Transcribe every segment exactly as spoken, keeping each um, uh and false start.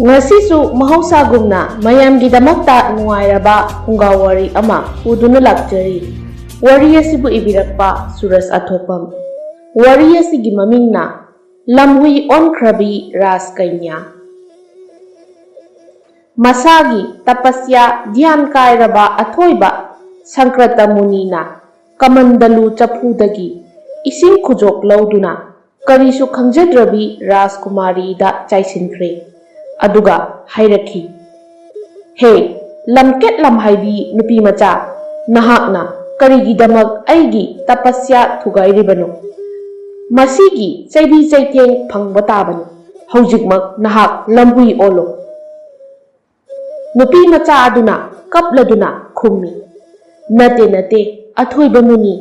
ꯉꯁꯤꯁꯨ ꯃꯍꯧꯁꯥꯒꯨꯝꯅ ꯃꯌꯥꯝꯒꯤꯗꯃꯛꯇ ꯅꯨꯡꯉꯥꯏꯔꯕ ꯐꯨꯡꯒꯥ ꯋꯥꯔꯤ ꯑꯃ ꯄꯨꯗꯨꯅ ꯂꯥꯛꯆꯔꯤ꯫ ꯋꯥꯔꯤ ꯑꯁꯤꯕꯨ ꯏꯕꯤꯔꯛꯄ ꯁꯨꯔꯖ ꯑꯊꯣꯛꯄꯝ꯫ ꯋꯥꯔꯤ ꯑꯁꯤꯒꯤ ꯃꯃꯤꯡꯅ ꯂꯝꯍꯨꯏ ꯑꯣꯟꯈ꯭ꯔꯕꯤ ꯔꯥꯖꯀꯩꯅ꯭ꯌꯥ꯫ ꯃꯁꯥꯒꯤ ꯇꯄꯁ꯭ꯌꯥ ꯙ꯭ꯌꯥꯟ ꯀꯥꯏꯔꯕ ꯑꯊꯣꯏꯕ ꯁꯪꯀ꯭ꯔꯇ ꯃꯨꯅꯤꯅ ꯀꯃꯟꯗꯂꯨ ꯆꯐꯨꯗꯒꯤ ꯏꯁꯤꯡ ꯈꯨꯖꯣꯛ ꯂꯧꯗꯨꯅ ꯀꯔꯤꯁꯨ ꯈꯪꯖꯗ꯭ꯔꯕꯤ ꯔꯥꯖꯀꯨꯃꯥꯔꯤꯗ ꯆꯥꯏꯁꯤꯟꯈ꯭ꯔꯦ꯫ ꯑꯗꯨꯒ ꯍꯥꯏꯔꯛꯈꯤ, "ꯍꯦ, ꯂꯝꯀꯦꯠ ꯂꯝꯍꯥꯏꯕꯤ ꯅꯨꯄꯤ ꯃꯆꯥ, ꯅꯍꯥꯛꯅ ꯀꯔꯤꯒꯤꯗꯃꯛ ꯑꯩꯒꯤ ꯇꯄꯁ꯭ꯌꯥ ꯊꯨꯒꯥꯏꯔꯤꯕꯅꯣ? ꯃꯁꯤꯒꯤ ꯆꯩꯕꯤ ꯆꯩꯊꯦꯡ ꯐꯪꯕ ꯇꯥꯕꯅꯤ꯫ ꯍꯧꯖꯤꯛꯃꯛ ꯅꯍꯥꯛ ꯂꯝꯍꯨꯏ ꯑꯣꯜꯂꯣ꯫" ꯅꯨꯄꯤ ꯃꯆꯥ ꯑꯗꯨꯅ ꯀꯞꯂꯗꯨꯅ ꯈꯨꯝꯃꯤ, "ꯅꯠꯇꯦ, ꯅꯠꯇꯦ, ꯑꯊꯣꯏꯕ ꯃꯨꯅꯤ,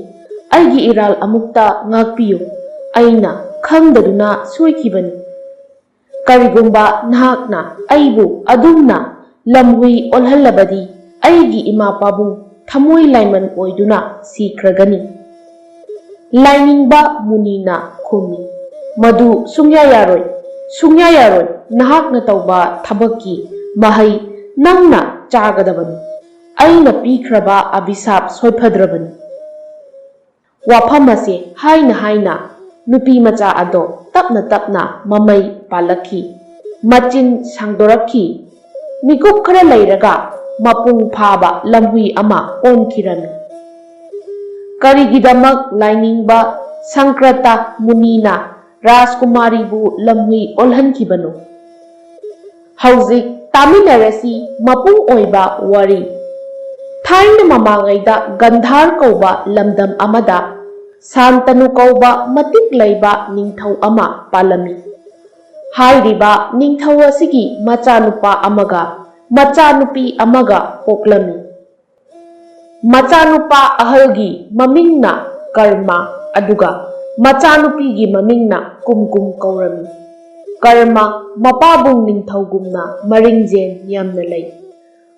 ꯑꯩꯒꯤ ꯏꯔꯥꯜ ꯑꯃꯨꯛꯇ ꯉꯥꯛꯄꯤꯌꯨ꯫ ꯑꯩꯅ ꯈꯪꯗꯗꯨꯅ ꯁꯣꯏꯈꯤꯕꯅꯤ꯫ ꯀꯔꯤꯒꯨꯝꯕ ꯅꯍꯥꯛꯅ ꯑꯩꯕꯨ ꯑꯗꯨꯝꯅ ꯂꯝꯍꯨꯏ ꯑꯣꯜꯍꯜꯂꯕꯗꯤ ꯑꯩꯒꯤ ꯏꯃꯥ ꯄꯥꯕꯨꯡ ꯊꯃꯣꯏ ꯂꯥꯏꯃꯟ ꯑꯣꯏꯗꯨꯅ ꯁꯤꯈ꯭ꯔꯒꯅꯤ꯫" ꯂꯥꯏꯅꯤꯡꯕ ꯃꯨꯅꯤꯅ ꯈꯨꯝꯃꯤ, "ꯃꯗꯨ ꯁꯨꯡꯌꯥ ꯌꯥꯔꯣꯏ, ꯁꯨꯡꯌꯥ ꯌꯥꯔꯣꯏ꯫ ꯅꯍꯥꯛꯅ ꯇꯧꯕ ꯊꯕꯛꯀꯤ ꯃꯍꯩ ꯅꯪꯅ ꯆꯥꯒꯗꯕꯅꯤ꯫ ꯑꯩꯅ ꯄꯤꯈ꯭ꯔꯕ ꯑꯚꯤꯁꯥꯞ ꯁꯣꯏꯐꯗ꯭ꯔꯕꯅꯤ꯫" ꯋꯥꯐꯝ ꯑꯁꯦ ꯍꯥꯏꯅ ꯍꯥꯏꯅ ꯅꯨꯄꯤ ꯃꯆꯥ ꯑꯗꯣ ꯇꯞꯅ ꯇꯞꯅ ꯃꯃꯩ ꯄꯥꯜꯂꯛꯈꯤ, ꯃꯆꯤꯟ ꯁꯥꯡꯗꯣꯔꯛꯈꯤ꯫ ꯃꯤꯀꯨꯞ ꯈꯔ ꯂꯩꯔꯒ ꯃꯄꯨꯡ ꯐꯥꯕ ꯂꯝꯍꯨꯏ ꯑꯃ ꯑꯣꯟꯈꯤꯔꯝꯃꯤ꯫ ꯀꯔꯤꯒꯤꯗꯃꯛ ꯂꯥꯏꯅꯤꯡꯕ ꯁꯪꯀ꯭ꯔꯇ ꯃꯨꯅꯤꯅ ꯔꯥꯖꯀꯨꯃꯥꯔꯤꯕꯨ ꯂꯝꯍꯨꯏ ꯑꯣꯜꯍꯟꯈꯤꯕꯅꯣ? ꯍꯧꯖꯤꯛ ꯇꯥꯃꯤꯟꯅꯔꯁꯤ ꯃꯄꯨꯡ ꯑꯣꯏꯕ ꯋꯥꯔꯤ꯫ ꯊꯥꯏꯅ ꯃꯃꯥꯡꯉꯩꯗ ꯒꯟꯙꯥꯔ ꯀꯧꯕ ꯂꯝꯗꯝ ꯑꯃꯗ ꯁꯥꯟꯇꯅꯨ ꯀꯧꯕ ꯃꯇꯤꯛ ꯂꯩꯕ ꯅꯤꯡꯊꯧ ꯑꯃ ꯄꯥꯜꯂꯝꯃꯤ꯫ ꯍꯥꯏꯔꯤꯕ ꯅꯤꯡꯊꯧ ꯑꯁꯤꯒꯤ ꯃꯆꯥꯅꯨꯄꯥ ꯑꯃꯒ ꯃꯆꯥꯅꯨꯄꯤ ꯑꯃꯒ ꯄꯣꯛꯂꯝꯃꯤ꯫ ꯃꯆꯥꯅꯨꯄꯥ ꯑꯍꯜꯒꯤ ꯃꯃꯤꯡꯅ ꯀꯔꯃ, ꯑꯗꯨꯒ ꯃꯆꯥꯅꯨꯄꯤꯒꯤ ꯃꯃꯤꯡꯅ ꯀꯨꯝꯀꯨꯝ ꯀꯧꯔꯝꯃꯤ꯫ ꯀꯔꯃ ꯃꯄꯥꯕꯨꯡ ꯅꯤꯡꯊꯧꯒꯨꯝꯅ ꯃꯔꯤꯡꯖꯦꯟ ꯌꯥꯝꯅ ꯂꯩ꯫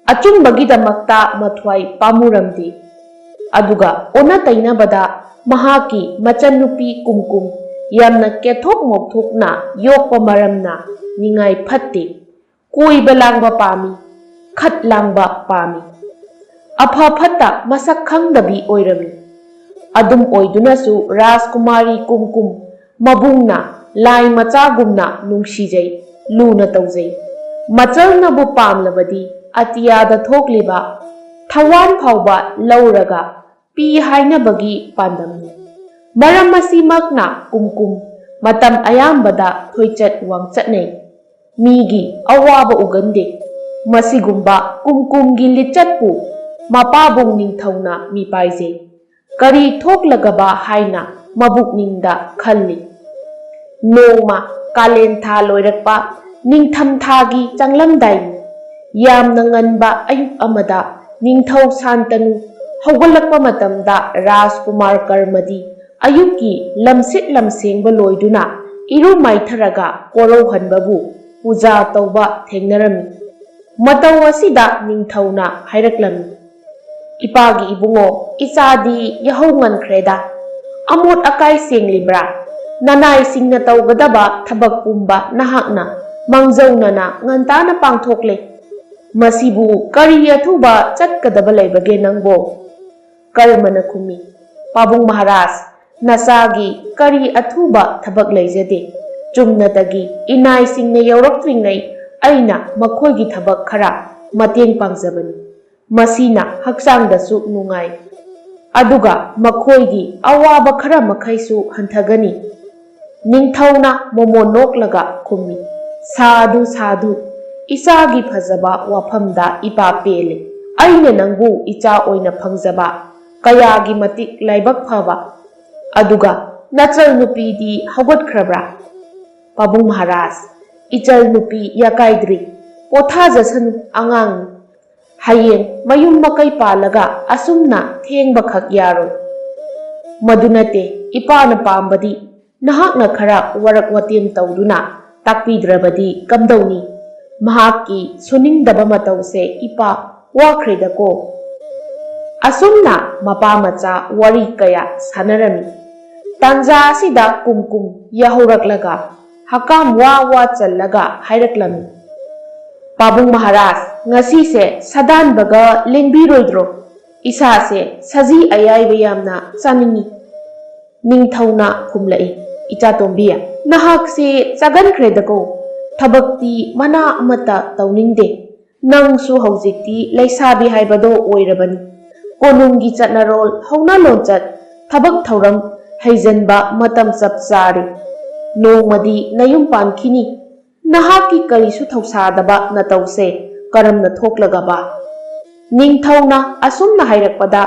ꯑꯆꯨꯝꯕꯒꯤꯗꯃꯛꯇ ꯃꯊ꯭ꯋꯥꯏ ꯄꯥꯝꯃꯨꯔꯝꯗꯦ꯫ ꯑꯗꯨꯒ ꯑꯣꯟꯅ ꯇꯩꯅꯕꯗ ꯃꯍꯥꯛꯀꯤ ꯃꯆꯟꯅꯨꯄꯤ ꯀꯨꯝꯀꯨꯝ ꯌꯥꯝꯅ ꯀꯦꯊꯣꯛ ꯃꯣꯛꯊꯣꯛꯅ ꯌꯣꯛꯄ ꯃꯔꯝꯅ ꯅꯤꯡꯉꯥꯏ ꯐꯠꯇꯦ꯫ ꯀꯣꯏꯕ ꯂꯥꯡꯕ ꯄꯥꯝꯃꯤ, ꯈꯠ ꯂꯥꯡꯕ ꯄꯥꯝꯃꯤ꯫ ꯑꯐ ꯐꯠꯇ ꯃꯁꯛ ꯈꯪꯗꯕꯤ ꯑꯣꯏꯔꯝꯃꯤ꯫ ꯑꯗꯨꯝ ꯑꯣꯏꯗꯨꯅꯁꯨ ꯔꯥꯖꯀꯨꯃꯥꯔꯤ ꯀꯨꯝꯀꯨꯝ ꯃꯕꯨꯡꯅ ꯂꯥꯏ ꯃꯆꯥꯒꯨꯝꯅ ꯅꯨꯡꯁꯤꯖꯩ, ꯂꯨꯅ ꯇꯧꯖꯩ꯫ ꯃꯆꯜꯅꯕꯨ ꯄꯥꯝꯂꯕꯗꯤ ꯑꯇꯤꯌꯥꯗ ꯊꯣꯛꯂꯤꯕ ꯊꯋꯥꯟ ꯐꯥꯎꯕ ꯂꯧꯔꯒ ꯄꯤ ꯍꯥꯏꯅꯕꯒꯤ ꯄꯥꯟꯗꯝꯅꯤ꯫ ꯃꯔꯝ ꯑꯁꯤꯃꯛꯅ ꯀꯨꯝꯀꯨꯝ ꯃꯇꯝ ꯑꯌꯥꯝꯕꯗ ꯊꯣꯏꯆꯠ ꯋꯥꯡꯆꯠꯅꯩ꯫ ꯃꯤꯒꯤ ꯑꯋꯥꯕ ꯎꯒꯟꯗꯦ꯫ ꯃꯁꯤꯒꯨꯝꯕ ꯀꯨꯝꯀꯨꯝꯒꯤ ꯂꯤꯆꯠꯄꯨ ꯃꯄꯥꯕꯨꯡ ꯅꯤꯡꯊꯧꯅ ꯃꯤꯄꯥꯏꯖꯩ꯫ ꯀꯔꯤ ꯊꯣꯛꯂꯒꯕ ꯍꯥꯏꯅ ꯃꯕꯨꯛꯅꯤꯡꯗ ꯈꯜꯂꯤ꯫ ꯅꯣꯡꯃ ꯀꯥꯂꯦꯟ ꯊꯥ ꯂꯣꯏꯔꯛꯄ ꯅꯤꯡꯊꯝ ꯊꯥꯒꯤ ꯆꯪꯂꯝꯗꯥꯏꯅꯤ꯫ ꯌꯥꯝꯅ ꯉꯟꯕ ꯑꯌꯨꯛ ꯑꯃꯗ ꯅꯤꯡꯊꯧ ꯁꯥꯟꯇꯅꯨ ꯍꯧꯒꯠꯂꯛꯄ ꯃꯇꯝꯗ ꯔꯥꯖꯀꯨꯃꯥꯔ ꯀꯔꯃꯗꯤ ꯑꯌꯨꯛꯀꯤ ꯂꯝꯁꯤꯠ ꯂꯝꯁꯦꯡꯕ ꯂꯣꯏꯗꯨꯅ ꯏꯔꯨ ꯃꯥꯏꯊꯔꯒ ꯀꯣꯔꯧꯍꯟꯕꯕꯨ ꯄꯨꯖꯥ ꯇꯧꯕ ꯊꯦꯡꯅꯔꯝꯃꯤ꯫ ꯃꯇꯧ ꯑꯁꯤꯗ ꯅꯤꯡꯊꯧꯅ ꯍꯥꯏꯔꯛꯂꯝꯃꯤ, "ꯏꯄꯥꯒꯤ ꯏꯕꯨꯡꯉꯣ, ꯏꯆꯥꯗꯤ ꯌꯥꯍꯧ ꯉꯟꯈ꯭ꯔꯦꯗ꯫ ꯑꯃꯣꯠ ꯑꯀꯥꯏ ꯁꯦꯡꯂꯤꯕ꯭ꯔꯥ? ꯅꯅꯥꯏꯁꯤꯡꯅ ꯇꯧꯒꯗꯕ ꯊꯕꯛ ꯄꯨꯝꯕ ꯅꯍꯥꯛꯅ ꯃꯥꯡꯖꯧꯅꯅ ꯉꯟꯇꯥꯅ ꯄꯥꯡꯊꯣꯛꯂꯦ꯫ ꯃꯁꯤꯕꯨ ꯀꯔꯤ ꯑꯊꯨꯕ ꯆꯠꯀꯗꯕ ꯂꯩꯕꯒꯦ ꯅꯪꯕꯣ?" ꯀꯔꯃꯅ ꯈꯨꯝꯃꯤ, "ꯄꯥꯕꯨꯡ ꯃꯍꯥꯔꯥꯖ, ꯅꯆꯥꯒꯤ ꯀꯔꯤ ꯑꯊꯨꯕ ꯊꯕꯛ ꯂꯩꯖꯗꯦ꯫ ꯆꯨꯝꯅꯇꯒꯤ ꯏꯅꯥꯏꯁꯤꯡꯅ ꯌꯧꯔꯛꯇ꯭ꯔꯤꯉꯩ ꯑꯩꯅ ꯃꯈꯣꯏꯒꯤ ꯊꯕꯛ ꯈꯔ ꯃꯇꯦꯡ ꯄꯥꯡꯖꯕꯅꯤ꯫ ꯃꯁꯤꯅ ꯍꯛꯆꯥꯡꯗꯁꯨ ꯅꯨꯡꯉꯥꯏ, ꯑꯗꯨꯒ ꯃꯈꯣꯏꯒꯤ ꯑꯋꯥꯕ ꯈꯔ ꯃꯈꯩꯁꯨ ꯍꯟꯊꯒꯅꯤ꯫" ꯅꯤꯡꯊꯧꯅ ꯃꯣꯃꯣꯟ ꯅꯣꯛꯂꯒ ꯈꯨꯝꯃꯤ, "ꯁꯥꯗꯨ, ꯁꯥꯗꯨ, ꯏꯆꯥꯒꯤ ꯐꯖꯕ ꯋꯥꯐꯝꯗ ꯏꯄꯥ ꯄꯦꯜꯂꯦ꯫ ꯑꯩꯅ ꯅꯪꯕꯨ ꯏꯆꯥ ꯑꯣꯏꯅ ꯐꯪꯖꯕ ꯀꯌꯥꯒꯤ ꯃꯇꯤꯛ ꯂꯥꯏꯕꯛ ꯐꯕ꯫ ꯑꯗꯨꯒ ꯅꯆꯜ ꯅꯨꯄꯤꯗꯤ ꯍꯧꯒꯠꯈ꯭ꯔꯕ꯭ꯔꯥ?" "ꯄꯥꯕꯨꯡ ꯃꯍꯥꯔꯥꯖ, ꯏꯆꯜ ꯅꯨꯄꯤ ꯌꯥꯀꯥꯏꯗ꯭ꯔꯤ꯫ ꯄꯣꯊꯥꯖꯁꯅꯨ, ꯑꯉꯥꯡꯅꯤ꯫ ꯍꯌꯦꯡ ꯃꯌꯨꯝ ꯃꯀꯩ ꯄꯥꯜꯂꯒ ꯑꯁꯨꯝꯅ ꯊꯦꯡꯕꯈꯛ ꯌꯥꯔꯣꯏ꯫ ꯃꯗꯨ ꯅꯠꯇꯦ, ꯏꯄꯥꯅ ꯄꯥꯝꯕꯗꯤ ꯅꯍꯥꯛꯅ ꯈꯔ ꯋꯥꯔꯛ ꯋꯥꯇꯦꯝ ꯇꯧꯗꯨꯅ ꯇꯥꯛꯄꯤꯗ꯭ꯔꯕꯗꯤ ꯀꯝꯗꯧꯅꯤ? ꯃꯍꯥꯛꯀꯤ ꯁꯨꯅꯤꯡꯗꯕ ꯃꯇꯧꯁꯦ ꯏꯄꯥ ꯋꯥꯈ꯭ꯔꯦꯗꯀꯣ꯫" ꯑꯁꯨꯝꯅ ꯃꯄꯥ ꯃꯆꯥ ꯋꯥꯔꯤ ꯀꯌꯥ ꯁꯥꯟꯅꯔꯝꯃꯤ꯫ ꯇꯥꯟꯖꯥ ꯑꯁꯤꯗ ꯀꯨꯝꯀꯨꯝ ꯌꯥꯍꯧꯔꯛꯂꯒ ꯍꯀꯥꯝ ꯋꯥ ꯋꯥ ꯆꯜꯂꯒ ꯍꯥꯏꯔꯛꯂꯝꯃꯤ, ꯄꯥꯕꯨꯡ ꯃꯍꯥꯔꯥꯖ, ꯉꯁꯤꯁꯦ ꯁꯥꯗꯥꯟꯕꯒ ꯂꯦꯡꯕꯤꯔꯣꯏꯗ꯭ꯔꯣ? ꯏꯁꯥꯁꯦ ꯁꯖꯤ ꯑꯌꯥꯏꯕ ꯌꯥꯝꯅ ꯆꯥꯅꯤꯡꯏ꯫ ꯅꯤꯡꯊꯧꯅ ꯈꯨꯝꯂꯛꯏ, "ꯏꯆꯥꯇꯣꯝꯕꯤ, ꯅꯍꯥꯛꯁꯦ ꯆꯥꯒꯟꯈ꯭ꯔꯦꯗꯀꯣ꯫ ꯊꯕꯛꯇꯤ ꯃꯅꯥ ꯑꯃꯠꯇ ꯇꯧꯅꯤꯡꯗꯦ꯫ ꯅꯪꯁꯨ ꯍꯧꯖꯤꯛꯇꯤ ꯂꯩꯁꯥꯕꯤ ꯍꯥꯏꯕꯗꯣ ꯑꯣꯏꯔꯕꯅꯤ꯫ ꯀꯣꯅꯨꯡꯒꯤ ꯆꯠꯅꯔꯣꯜ, ꯍꯧꯅ ꯂꯣꯟꯆꯠ, ꯊꯕꯛ ꯊꯧꯔꯝ ꯍꯩꯖꯟꯕ ꯃꯇꯝ ꯆꯞ ꯆꯥꯔꯦ꯫ ꯅꯣꯡꯃꯗꯤ ꯅꯌꯨꯝ ꯄꯥꯟꯈꯤꯅꯤ꯫ ꯅꯍꯥꯛꯀꯤ ꯀꯔꯤꯁꯨ ꯊꯧꯁꯥꯗꯕ ꯅꯇꯧꯁꯦ ꯀꯔꯝꯅ ꯊꯣꯛꯂꯒꯕ?" ꯅꯤꯡꯊꯧꯅ ꯑꯁꯨꯝꯅ ꯍꯥꯏꯔꯛꯄꯗ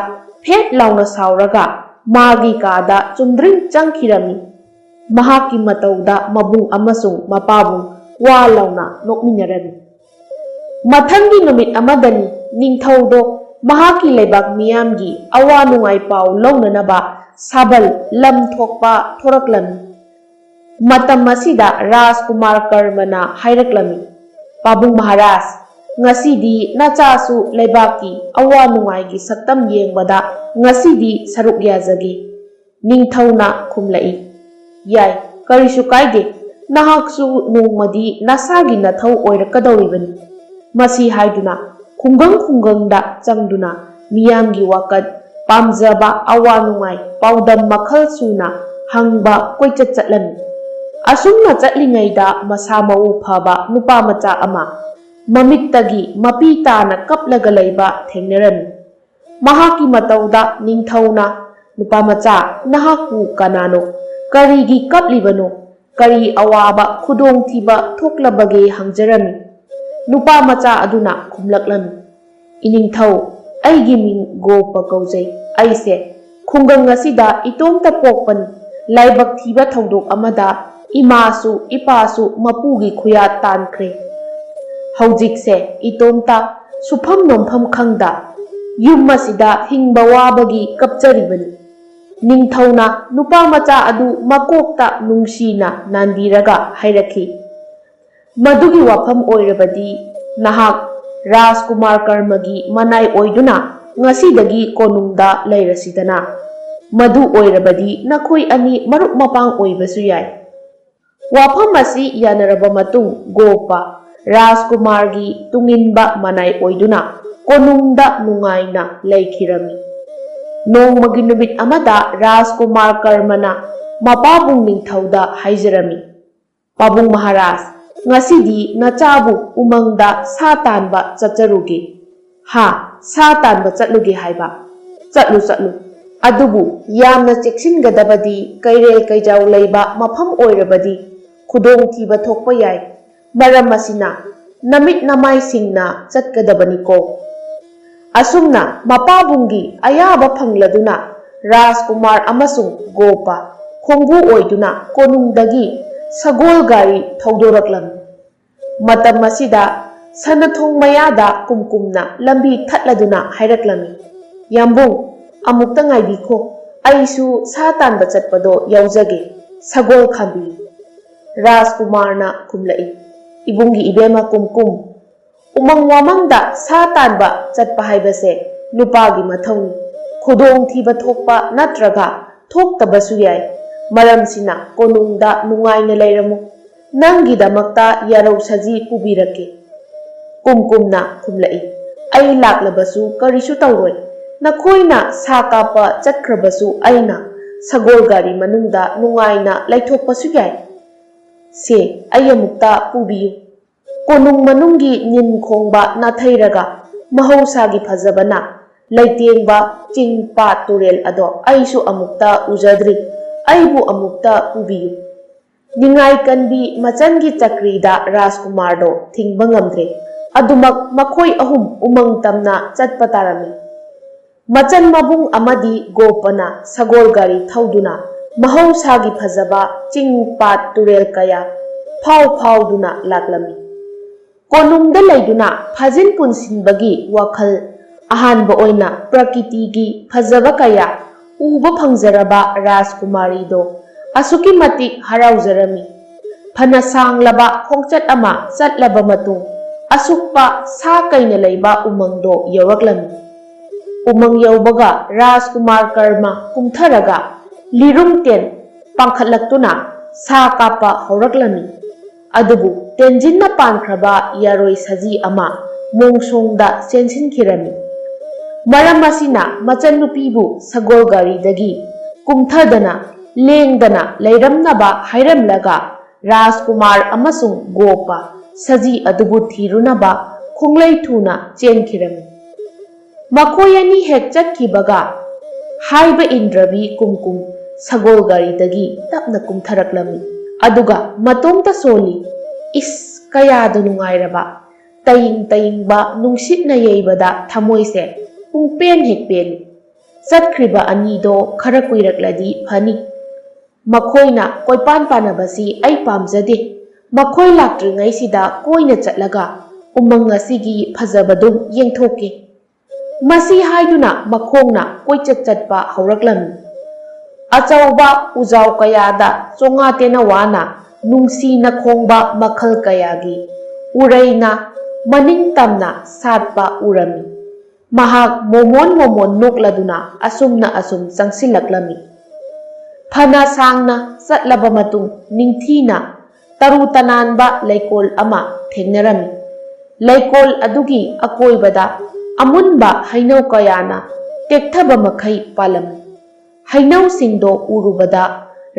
ꯐꯦꯠ ꯂꯥꯎꯅ ꯁꯥꯎꯔꯒ ꯃꯥꯒꯤ ꯀꯥꯗ ꯆꯨꯝꯗ꯭ꯔꯤꯡ ꯆꯪꯈꯤꯔꯝꯃꯤ꯫ ꯃꯍꯥꯛꯀꯤ ꯃꯇꯧꯗ ꯃꯕꯨꯡ ꯑꯃꯁꯨꯡ ꯃꯄꯥꯕꯨꯡ ꯋꯥ ꯂꯥꯎꯅ ꯅꯣꯛꯃꯤꯟꯅꯔꯝꯃꯤ꯫ ꯃꯊꯪꯒꯤ ꯅꯨꯃꯤꯠ ꯑꯃꯗꯅꯤ ꯅꯤꯡꯊꯧꯗꯣ ꯃꯍꯥꯛꯀꯤ ꯂꯩꯕꯥꯛ ꯃꯤꯌꯥꯝꯒꯤ ꯑꯋꯥ ꯅꯨꯡꯉꯥꯏ ꯄꯥꯎ ꯂꯧꯅꯅꯕ ꯁꯥꯕꯜ ꯂꯝ ꯊꯣꯛꯄ ꯊꯣꯔꯛꯂꯝꯃꯤ꯫ ꯃꯇꯝ ꯑꯁꯤꯗ ꯔꯥꯖꯀꯨꯃꯥꯔ ꯀꯔꯃꯅ ꯍꯥꯏꯔꯛꯂꯝꯃꯤ, "ꯄꯥꯕꯨꯡ ꯃꯍꯥꯔꯥꯖ, ꯉꯁꯤꯗꯤ ꯅꯆꯥꯁꯨ ꯂꯩꯕꯥꯛꯀꯤ ꯑꯋꯥ ꯅꯨꯡꯉꯥꯏꯒꯤ ꯁꯛꯇꯝ ꯌꯦꯡꯕꯗ ꯉꯁꯤꯗꯤ ꯁꯔꯨꯛ ꯌꯥꯖꯒꯦ꯫" ꯅꯤꯡꯊꯧꯅ ꯈꯨꯝꯂꯛꯏ, "ꯌꯥꯏ, ꯀꯔꯤꯁꯨ ꯀꯥꯏꯗꯦ, ꯅꯍꯥꯛꯁꯨ ꯅꯣꯡꯃꯗꯤ ꯅꯁꯥꯒꯤ ꯅꯊꯧ ꯑꯣꯏꯔꯛꯀꯗꯧꯔꯤꯕꯅꯤ꯫" ꯃꯁꯤ ꯍꯥꯏꯗꯨꯅ ꯈꯨꯡꯒꯪ ꯈꯨꯡꯒꯪꯗ ꯆꯪꯗꯨꯅ ꯃꯤꯌꯥꯝꯒꯤ ꯋꯥꯀꯠ, ꯄꯥꯝꯖꯕ, ꯑꯋꯥ ꯅꯨꯡꯉꯥꯏ, ꯄꯥꯎꯗꯝ ꯃꯈꯜ ꯁꯨꯅ ꯍꯪꯕ ꯀꯣꯏꯆꯠ ꯆꯠꯂꯝꯃꯤ꯫ ꯑꯁꯨꯝꯅ ꯆꯠꯂꯤꯉꯩꯗ ꯃꯁꯥ ꯃꯎ ꯐꯕ ꯅꯨꯄꯥ ꯃꯆꯥ ꯑꯃ ꯃꯃꯤꯠꯇꯒꯤ ꯃꯄꯤ ꯇꯥꯅ ꯀꯞꯂꯒ ꯂꯩꯕ ꯊꯦꯡꯅꯔꯝꯃꯤ꯫ ꯃꯍꯥꯛꯀꯤ ꯃꯇꯧꯗ ꯅꯤꯡꯊꯧꯅ, "ꯅꯨꯄꯥ ꯃꯆꯥ, ꯅꯍꯥꯛꯄꯨ ꯀꯅꯥꯅꯣ? ꯀꯔꯤꯒꯤ ꯀꯞꯂꯤꯕꯅꯣ? ꯀꯔꯤ ꯑꯋꯥꯕ ꯈꯨꯗꯣꯡꯊꯤꯕ ꯊꯣꯛꯂꯕꯒꯦ?" ꯍꯪꯖꯔꯝꯃꯤ꯫ ꯅꯨꯄꯥ ꯃꯆꯥ ꯑꯗꯨꯅ ꯈꯨꯝꯂꯛꯂꯝꯃꯤ, "ꯏꯅꯤꯡꯊꯧ, ꯑꯩꯒꯤ ꯃꯤꯡ ꯒꯣꯄ ꯀꯧꯖꯩ꯫ ꯑꯩꯁꯦ ꯈꯨꯡꯒꯪ ꯑꯁꯤꯗ ꯏꯇꯣꯝꯇ ꯄꯣꯛꯄꯅꯤ꯫ ꯂꯥꯏꯕꯛ ꯊꯤꯕ ꯊꯧꯗꯣꯛ ꯑꯃꯗ ꯏꯃꯥꯁꯨ ꯏꯄꯥꯁꯨ ꯃꯄꯨꯒꯤ ꯈꯨꯌꯥ ꯇꯥꯟꯈ꯭ꯔꯦ꯫ ꯍꯧꯖꯤꯛꯁꯦ ꯏꯇꯣꯝꯇ ꯁꯨꯐꯝ ꯅꯣꯝꯐꯝ ꯈꯪꯗ ꯌꯨꯝ ꯑꯁꯤꯗ ꯍꯤꯡꯕ ꯋꯥꯕꯒꯤ ꯀꯞꯆꯔꯤꯕꯅꯤ꯫" ꯅꯤꯡꯊꯧꯅ ꯅꯨꯄꯥ ꯃꯆꯥ ꯑꯗꯨ ꯃꯀꯣꯛꯇ ꯅꯨꯡꯁꯤꯅ ꯅꯥꯟꯕꯤꯔꯒ ꯍꯥꯏꯔꯛꯈꯤ, "ꯃꯗꯨꯒꯤ ꯋꯥꯐꯝ ꯑꯣꯏꯔꯕꯗꯤ ꯅꯍꯥꯛ ꯔꯥꯖꯀꯨꯃꯥꯔ ꯀꯔꯃꯒꯤ ꯃꯅꯥꯏ ꯑꯣꯏꯗꯨꯅ ꯉꯁꯤꯗꯒꯤ ꯀꯣꯅꯨꯡꯗ ꯂꯩꯔꯁꯤꯗꯅ꯫ ꯃꯗꯨ ꯑꯣꯏꯔꯕꯗꯤ ꯅꯈꯣꯏ ꯑꯅꯤ ꯃꯔꯨꯞ ꯃꯄꯥꯡ ꯑꯣꯏꯕꯁꯨ ꯌꯥꯏ꯫" ꯋꯥꯐꯝ ꯑꯁꯤ ꯌꯥꯅꯔꯕ ꯃꯇꯨꯡ ꯒꯣꯄ ꯔꯥꯖꯀꯨꯃꯥꯔꯒꯤ ꯇꯨꯡꯏꯟꯕ ꯃꯅꯥꯏ ꯑꯣꯏꯗꯨꯅ ꯀꯣꯅꯨꯡꯗ ꯅꯨꯡꯉꯥꯏꯅ ꯂꯩꯈꯤꯔꯝꯃꯤ꯫ ꯅꯣꯡꯃꯒꯤ ꯅꯨꯃꯤꯠ ꯑꯃꯗ ꯔꯥꯖꯀꯨꯃꯥꯔ ꯀꯔꯃꯅ ꯃꯄꯥꯕꯨꯡ ꯅꯤꯡꯊꯧꯗ ꯍꯥꯏꯖꯔꯝꯃꯤ, "ꯄꯥꯕꯨꯡ ꯃꯍꯥꯔꯥꯖ, ꯉꯁꯤꯗꯤ ꯅꯆꯥꯕꯨ ꯎꯃꯪꯗ ꯁꯥ ꯇꯥꯟꯕ ꯆꯠꯆꯔꯨꯒꯦ꯫" "ꯍꯥ, ꯁꯥ ꯇꯥꯟꯕ ꯆꯠꯂꯨꯒꯦ ꯍꯥꯏꯕ? ꯆꯠꯂꯨ, ꯆꯠꯂꯨ꯫ ꯑꯗꯨꯕꯨ ꯌꯥꯝꯅ ꯆꯦꯛꯁꯤꯟꯒꯗꯕꯗꯤ, ꯀꯩꯔꯦꯜ ꯀꯩꯖꯥꯎ ꯂꯩꯕ ꯃꯐꯝ ꯑꯣꯏꯔꯕꯗꯤ ꯈꯨꯗꯣꯡꯊꯤꯕ ꯊꯣꯛꯄ ꯌꯥꯏ꯫ ꯃꯔꯝ ꯑꯁꯤꯅ ꯅꯃꯤꯠ ꯅꯃꯥꯏꯁꯤꯡꯅ ꯆꯠꯀꯗꯕꯅꯤꯀꯣ꯫" ꯑꯁꯨꯝꯅ ꯃꯄꯥꯕꯨꯡꯒꯤ ꯑꯌꯥꯕ ꯐꯪꯂꯗꯨꯅ ꯔꯥꯖꯀꯨꯃꯥꯔ ꯑꯃꯁꯨꯡ ꯒꯣꯄ ꯈꯣꯡꯕꯨ ꯑꯣꯏꯗꯨꯅ ꯀꯣꯅꯨꯡꯗꯒꯤ ꯁꯒꯣꯜ ꯒꯥꯔꯤ ꯊꯧꯗꯣꯔꯛꯂꯝꯃꯤ꯫ ꯃꯇꯝ ꯑꯁꯤꯗ ꯁꯅꯊꯣꯡ ꯃꯌꯥꯗ ꯀꯨꯝꯀꯨꯝꯅ ꯂꯝꯕꯤ ꯊꯠꯂꯗꯨꯅ ꯍꯥꯏꯔꯛꯂꯝꯃꯤ, "ꯌꯥꯝꯕꯨꯡ, ꯑꯃꯨꯛꯇ ꯉꯥꯏꯕꯤꯈꯣ, ꯑꯩꯁꯨ ꯁꯥ ꯇꯥꯟꯕ ꯆꯠꯄꯗꯣ ꯌꯥꯎꯖꯒꯦ, ꯁꯒꯣꯜ ꯈꯥꯝꯕꯤꯌꯨ꯫" ꯔꯥꯖꯀꯨꯃꯥꯔꯅ ꯈꯨꯝꯂꯛꯏ, "ꯏꯕꯨꯡꯒꯤ ꯏꯕꯦꯝꯃ ꯀꯨꯝꯀꯨꯝ, ꯎꯃꯪ ꯋꯥꯃꯪꯗ ꯁꯥ ꯇꯥꯟꯕ ꯆꯠꯄ ꯍꯥꯏꯕꯁꯦ ꯅꯨꯄꯥꯒꯤ ꯃꯊꯧꯅꯤ꯫ ꯈꯨꯗꯣꯡꯊꯤꯕ ꯊꯣꯛꯄ ꯅꯠꯇ꯭ꯔꯒ ꯊꯣꯛꯇꯕꯁꯨ ꯌꯥꯏ꯫ ꯃꯔꯝꯁꯤꯅ ꯀꯣꯅꯨꯡꯗ ꯅꯨꯡꯉꯥꯏꯅ ꯂꯩꯔꯝꯃꯨ꯫ ꯅꯪꯒꯤꯗꯃꯛꯇ ꯌꯥꯔꯧ ꯁꯖꯤ ꯄꯨꯕꯤꯔꯛꯀꯦ꯫" ꯀꯨꯝꯀꯨꯝꯅ ꯈꯨꯝꯂꯛꯏ, "ꯑꯩ ꯂꯥꯛꯂꯕꯁꯨ ꯀꯔꯤꯁꯨ ꯇꯧꯔꯣꯏ꯫ ꯅꯈꯣꯏꯅ ꯁꯥ ꯀꯥꯞꯄ ꯆꯠꯈ꯭ꯔꯕꯁꯨ ꯑꯩꯅ ꯁꯒꯣꯜ ꯒꯥꯔꯤ ꯃꯅꯨꯡꯗ ꯅꯨꯡꯉꯥꯏꯅ ꯂꯩꯊꯣꯛꯄꯁꯨ ꯌꯥꯏ꯫ ꯁꯦ, ꯑꯩ ꯑꯃꯨꯛꯇ ꯄꯨꯕꯤꯌꯨ꯫" ꯀꯣꯅꯨꯡ ꯃꯅꯨꯡꯒꯤ ꯅꯤꯟ ꯈꯣꯡꯕ ꯅꯥꯊꯩꯔꯒ ꯃꯍꯧꯁꯥꯒꯤ ꯐꯖꯕꯅ ꯂꯩꯇꯦꯡꯕ ꯆꯤꯡ ꯄꯥꯠ ꯇꯨꯔꯦꯜ ꯑꯗꯣ ꯑꯩꯁꯨ ꯑꯃꯨꯛꯇ ꯎꯖꯗ꯭ꯔꯤ꯫ ꯑꯩꯕꯨ ꯑꯃꯨꯛꯇ ꯄꯨꯕꯤꯌꯨ꯫ ꯅꯤꯡꯉꯥꯏ ꯀꯟꯕꯤ ꯃꯆꯟꯒꯤ ꯆꯀ꯭ꯔꯤꯗ ꯔꯥꯖꯀꯨꯃꯥꯔꯗꯣ ꯊꯤꯡꯕ ꯉꯝꯗ꯭ꯔꯦ꯫ ꯑꯗꯨꯃꯛ ꯃꯈꯣꯏ ꯑꯍꯨꯝ ꯎꯃꯪ ꯇꯝꯅ ꯆꯠꯄ ꯇꯥꯔꯝꯃꯤ꯫ ꯃꯆꯟ ꯃꯕꯨꯡ ꯑꯃꯗꯤ ꯒꯣꯄꯅ ꯁꯒꯣꯜ ꯒꯥꯔꯤ ꯊꯧꯗꯨꯅ ꯃꯍꯧꯁꯥꯒꯤ ꯐꯖꯕ ꯆꯤꯡ ꯄꯥꯠ ꯇꯨꯔꯦꯜ ꯀꯌꯥ ꯐꯥꯎ ꯐꯥꯎꯗꯨꯅ ꯂꯥꯛꯂꯝꯃꯤ꯫ ꯀꯣꯅꯨꯡꯗ ꯂꯩꯗꯨꯅ ꯐꯥꯖꯤꯟ ꯄꯨꯟꯁꯤꯟꯕꯒꯤ ꯋꯥꯈꯜ, ꯑꯍꯥꯟꯕ ꯑꯣꯏꯅ ꯄ꯭ꯔꯀꯤꯇꯤꯒꯤ ꯐꯖꯕ ꯀꯌꯥ ꯎꯕ ꯐꯪꯖꯔꯕ ꯔꯥꯖꯀꯨꯃꯥꯔꯤꯗꯣ ꯑꯁꯨꯛꯀꯤ ꯃꯇꯤꯛ ꯍꯔꯥꯎꯖꯔꯝꯃꯤ꯫ ꯐꯅ ꯁꯥꯡꯂꯕ ꯈꯣꯡꯆꯠ ꯑꯃ ꯆꯠꯂꯕ ꯃꯇꯨꯡ, ꯑꯁꯨꯛꯄ ꯁꯥ ꯀꯩꯅ ꯂꯩꯕ ꯎꯃꯪꯗꯣ ꯌꯧꯔꯛꯂꯝꯃꯤ꯫ ꯎꯃꯪ ꯌꯧꯕꯒ ꯔꯥꯖꯀꯨꯃꯥꯔ ꯀꯔꯃ ꯀꯨꯝꯊꯔꯒ ꯂꯤꯔꯨꯡ ꯇꯦꯟ ꯄꯥꯡꯈꯠꯂꯛꯇꯨꯅ ꯁꯥ ꯀꯥꯞꯄ ꯍꯧꯔꯛꯂꯝꯃꯤ꯫ ꯑꯗꯨꯕꯨ ꯇꯦꯟꯖꯤꯟꯅ ꯄꯥꯟꯈ꯭ꯔꯕ ꯌꯥꯔꯣꯏ ꯁꯖꯤ ꯑꯃ ꯃꯣꯡꯁꯣꯡꯗ ꯆꯦꯟꯁꯤꯟꯈꯤꯔꯝꯃꯤ꯫ ꯃꯔꯝ ꯑꯁꯤꯅ ꯃꯆꯟꯅꯨꯄꯤꯕꯨ ꯁꯒꯣꯜ ꯒꯥꯔꯤꯗꯒꯤ ꯀꯨꯝꯊꯗꯅ ꯂꯦꯡꯗꯅ ꯂꯩꯔꯝꯅꯕ ꯍꯥꯏꯔꯝꯂꯒ ꯔꯥꯖꯀꯨꯃꯥꯔ ꯑꯃꯁꯨꯡ ꯒꯣꯄ ꯁꯖꯤ ꯑꯗꯨꯕꯨ ꯊꯤꯔꯨꯅꯕ ꯈꯣꯡꯂꯩ ꯊꯨꯅ ꯆꯦꯟꯈꯤꯔꯝꯃꯤ꯫ ꯃꯈꯣꯏ ꯑꯅꯤ ꯍꯦꯛ ꯆꯠꯈꯤꯕꯒ ꯍꯥꯏꯕ ꯏꯟꯗ꯭ꯔꯕꯤ ꯀꯨꯝꯀꯨꯝ ꯁꯒꯣꯜ ꯒꯥꯔꯤꯗꯒꯤ ꯇꯞꯅ ꯀꯨꯝꯊꯔꯛꯂꯝꯃꯤ꯫ ꯑꯗꯨꯒ ꯃꯇꯣꯝꯇ ꯁꯣꯜꯂꯤ꯫ ꯏꯁ, ꯀꯌꯥꯗ ꯅꯨꯡꯉꯥꯏꯔꯕ! ꯇꯌꯤꯡ ꯇꯌꯤꯡꯕ ꯅꯨꯡꯁꯤꯠꯅ ꯌꯩꯕꯗ ꯊꯃꯣꯏꯁꯦ ꯄꯨꯡꯄꯦꯟ ꯍꯦꯛ ꯄꯦꯜꯂꯤ꯫ ꯆꯠꯈ꯭ꯔꯤꯕ ꯑꯅꯤꯗꯣ ꯈꯔ ꯀꯨꯏꯔꯛꯂꯗꯤ ꯐꯅꯤ꯫ ꯃꯈꯣꯏꯅ ꯀꯣꯏꯄꯥꯟ ꯄꯥꯟꯅꯕꯁꯤ ꯑꯩ ꯄꯥꯝꯖꯗꯦ꯫ ꯃꯈꯣꯏ ꯂꯥꯛꯇ꯭ꯔꯤꯉꯩꯁꯤꯗ ꯀꯣꯏꯅ ꯆꯠꯂꯒ ꯎꯃꯪ ꯑꯁꯤꯒꯤ ꯐꯖꯕꯗꯨ ꯌꯦꯡꯊꯣꯛꯀꯦ꯫ ꯃꯁꯤ ꯍꯥꯏꯗꯨꯅ ꯃꯈꯣꯡꯅ ꯀꯣꯏꯆꯠ ꯆꯠꯄ ꯍꯧꯔꯛꯂꯝꯃꯤ꯫ ꯑꯆꯧꯕ ꯎꯖꯥꯎ ꯀꯌꯥꯗ ꯆꯣꯉꯥ ꯇꯦꯅꯋꯥꯅ ꯅꯨꯡꯁꯤꯅ ꯈꯣꯡꯕ ꯃꯈꯜ ꯀꯌꯥꯒꯤ ꯎꯔꯩꯅ ꯃꯅꯤꯡ ꯇꯝꯅ ꯁꯥꯠꯄ ꯎꯔꯝꯃꯤ꯫ ꯃꯍꯥꯛ ꯃꯣꯃꯣꯟ ꯃꯣꯃꯣꯟ ꯅꯣꯛꯂꯗꯨꯅ ꯑꯁꯨꯝꯅ ꯑꯁꯨꯝ ꯆꯪꯁꯤꯜꯂꯛꯂꯝꯃꯤ꯫ ꯐꯅ ꯁꯥꯡꯅ ꯆꯠꯂꯕ ꯃꯇꯨꯡ ꯅꯤꯡꯊꯤꯅ ꯇꯔꯨ ꯇꯅꯥꯟꯕ ꯂꯩꯀꯣꯜ ꯑꯃ ꯊꯦꯡꯅꯔꯝꯃꯤ꯫ ꯂꯩꯀꯣꯜ ꯑꯗꯨꯒꯤ ꯑꯀꯣꯏꯕꯗ ꯑꯃꯨꯟꯕ ꯍꯩꯅꯧ ꯀꯌꯥꯅ ꯇꯦꯛꯊꯕ ꯃꯈꯩ ꯄꯥꯜꯂꯝꯃꯤ꯫ ꯍꯩꯅꯧꯁꯤꯡꯗꯣ ꯎꯔꯨꯕꯗ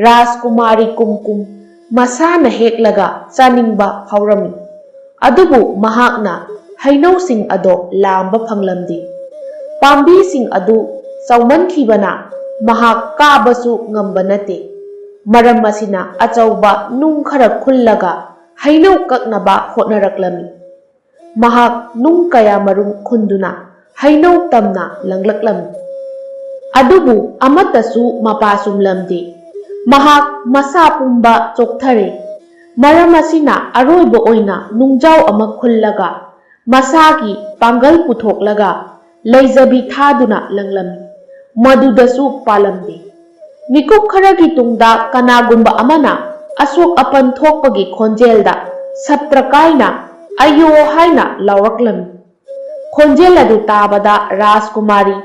ꯔꯥꯖꯀꯨꯃꯥꯔꯤ ꯀꯨꯝꯀꯨꯝ ꯃꯁꯥꯅ ꯍꯦꯛꯂꯒ ꯆꯥꯅꯤꯡꯕ ꯐꯥꯎꯔꯝꯃꯤ꯫ ꯑꯗꯨꯕꯨ ꯃꯍꯥꯛꯅ ꯍꯩꯅꯧꯁꯤꯡ ꯑꯗꯣ ꯂꯥꯝꯕ ꯐꯪꯂꯝꯗꯦ꯫ ꯄꯥꯝꯕꯤꯁꯤꯡ ꯑꯗꯨ ꯆꯥꯎꯃꯟꯈꯤꯕꯅ ꯃꯍꯥꯛ ꯀꯥꯕꯁꯨ ꯉꯝꯕ ꯅꯠꯇꯦ꯫ ꯃꯔꯝ ꯑꯁꯤꯅ ꯑꯆꯧꯕ ꯅꯨꯡ ꯈꯔ ꯈꯨꯜꯂꯒ ꯍꯩꯅꯧ ꯀꯛꯅꯕ ꯍꯣꯠꯅꯔꯛꯂꯝꯃꯤ꯫ ꯃꯍꯥꯛ ꯅꯨꯡ ꯀꯌꯥꯃꯔꯨꯝ ꯈꯨꯟꯗꯨꯅ ꯍꯩꯅꯧ ꯇꯝꯅ ꯂꯪꯂꯛꯂꯝꯃꯤ꯫ ꯑꯗꯨꯕꯨ ꯑꯃꯠꯇꯁꯨ ꯃꯄꯥ ꯆꯨꯝꯂꯝꯗꯦ꯫ ꯃꯍꯥꯛ ꯃꯁꯥ ꯄꯨꯝꯕ ꯆꯣꯛꯊꯔꯦ꯫ ꯃꯔꯝ ꯑꯁꯤꯅ ꯑꯔꯣꯏꯕ ꯑꯣꯏꯅ ꯅꯨꯡꯖꯥꯎ ꯑꯃ ꯈꯨꯜꯂꯒ ꯃꯁꯥꯒꯤ ꯄꯥꯡꯒꯜ ꯄꯨꯊꯣꯛꯂꯒ ꯂꯩꯖꯕꯤ ꯊꯥꯗꯨꯅ ꯂꯪꯂꯝꯃꯤ꯫ ꯃꯗꯨꯗꯁꯨ ꯄꯥꯜꯂꯝꯗꯦ꯫ ꯃꯤꯀꯨꯞ ꯈꯔꯒꯤ ꯇꯨꯡꯗ ꯀꯅꯥꯒꯨꯝꯕ ꯑꯃꯅ ꯑꯁꯣꯛ ꯑꯄꯟ ꯊꯣꯛꯄꯒꯤ ꯈꯣꯟꯖꯦꯜꯗ ꯁꯞꯇ꯭ꯔꯀꯥꯏꯅ "ꯑꯌꯣ" ꯍꯥꯏꯅ ꯂꯥꯎꯔꯛꯂꯝꯃꯤ꯫ ꯈꯣꯟꯖꯦꯜ ꯑꯗꯨ ꯇꯥꯕꯗ ꯔꯥꯖꯀꯨꯃꯥꯔꯤ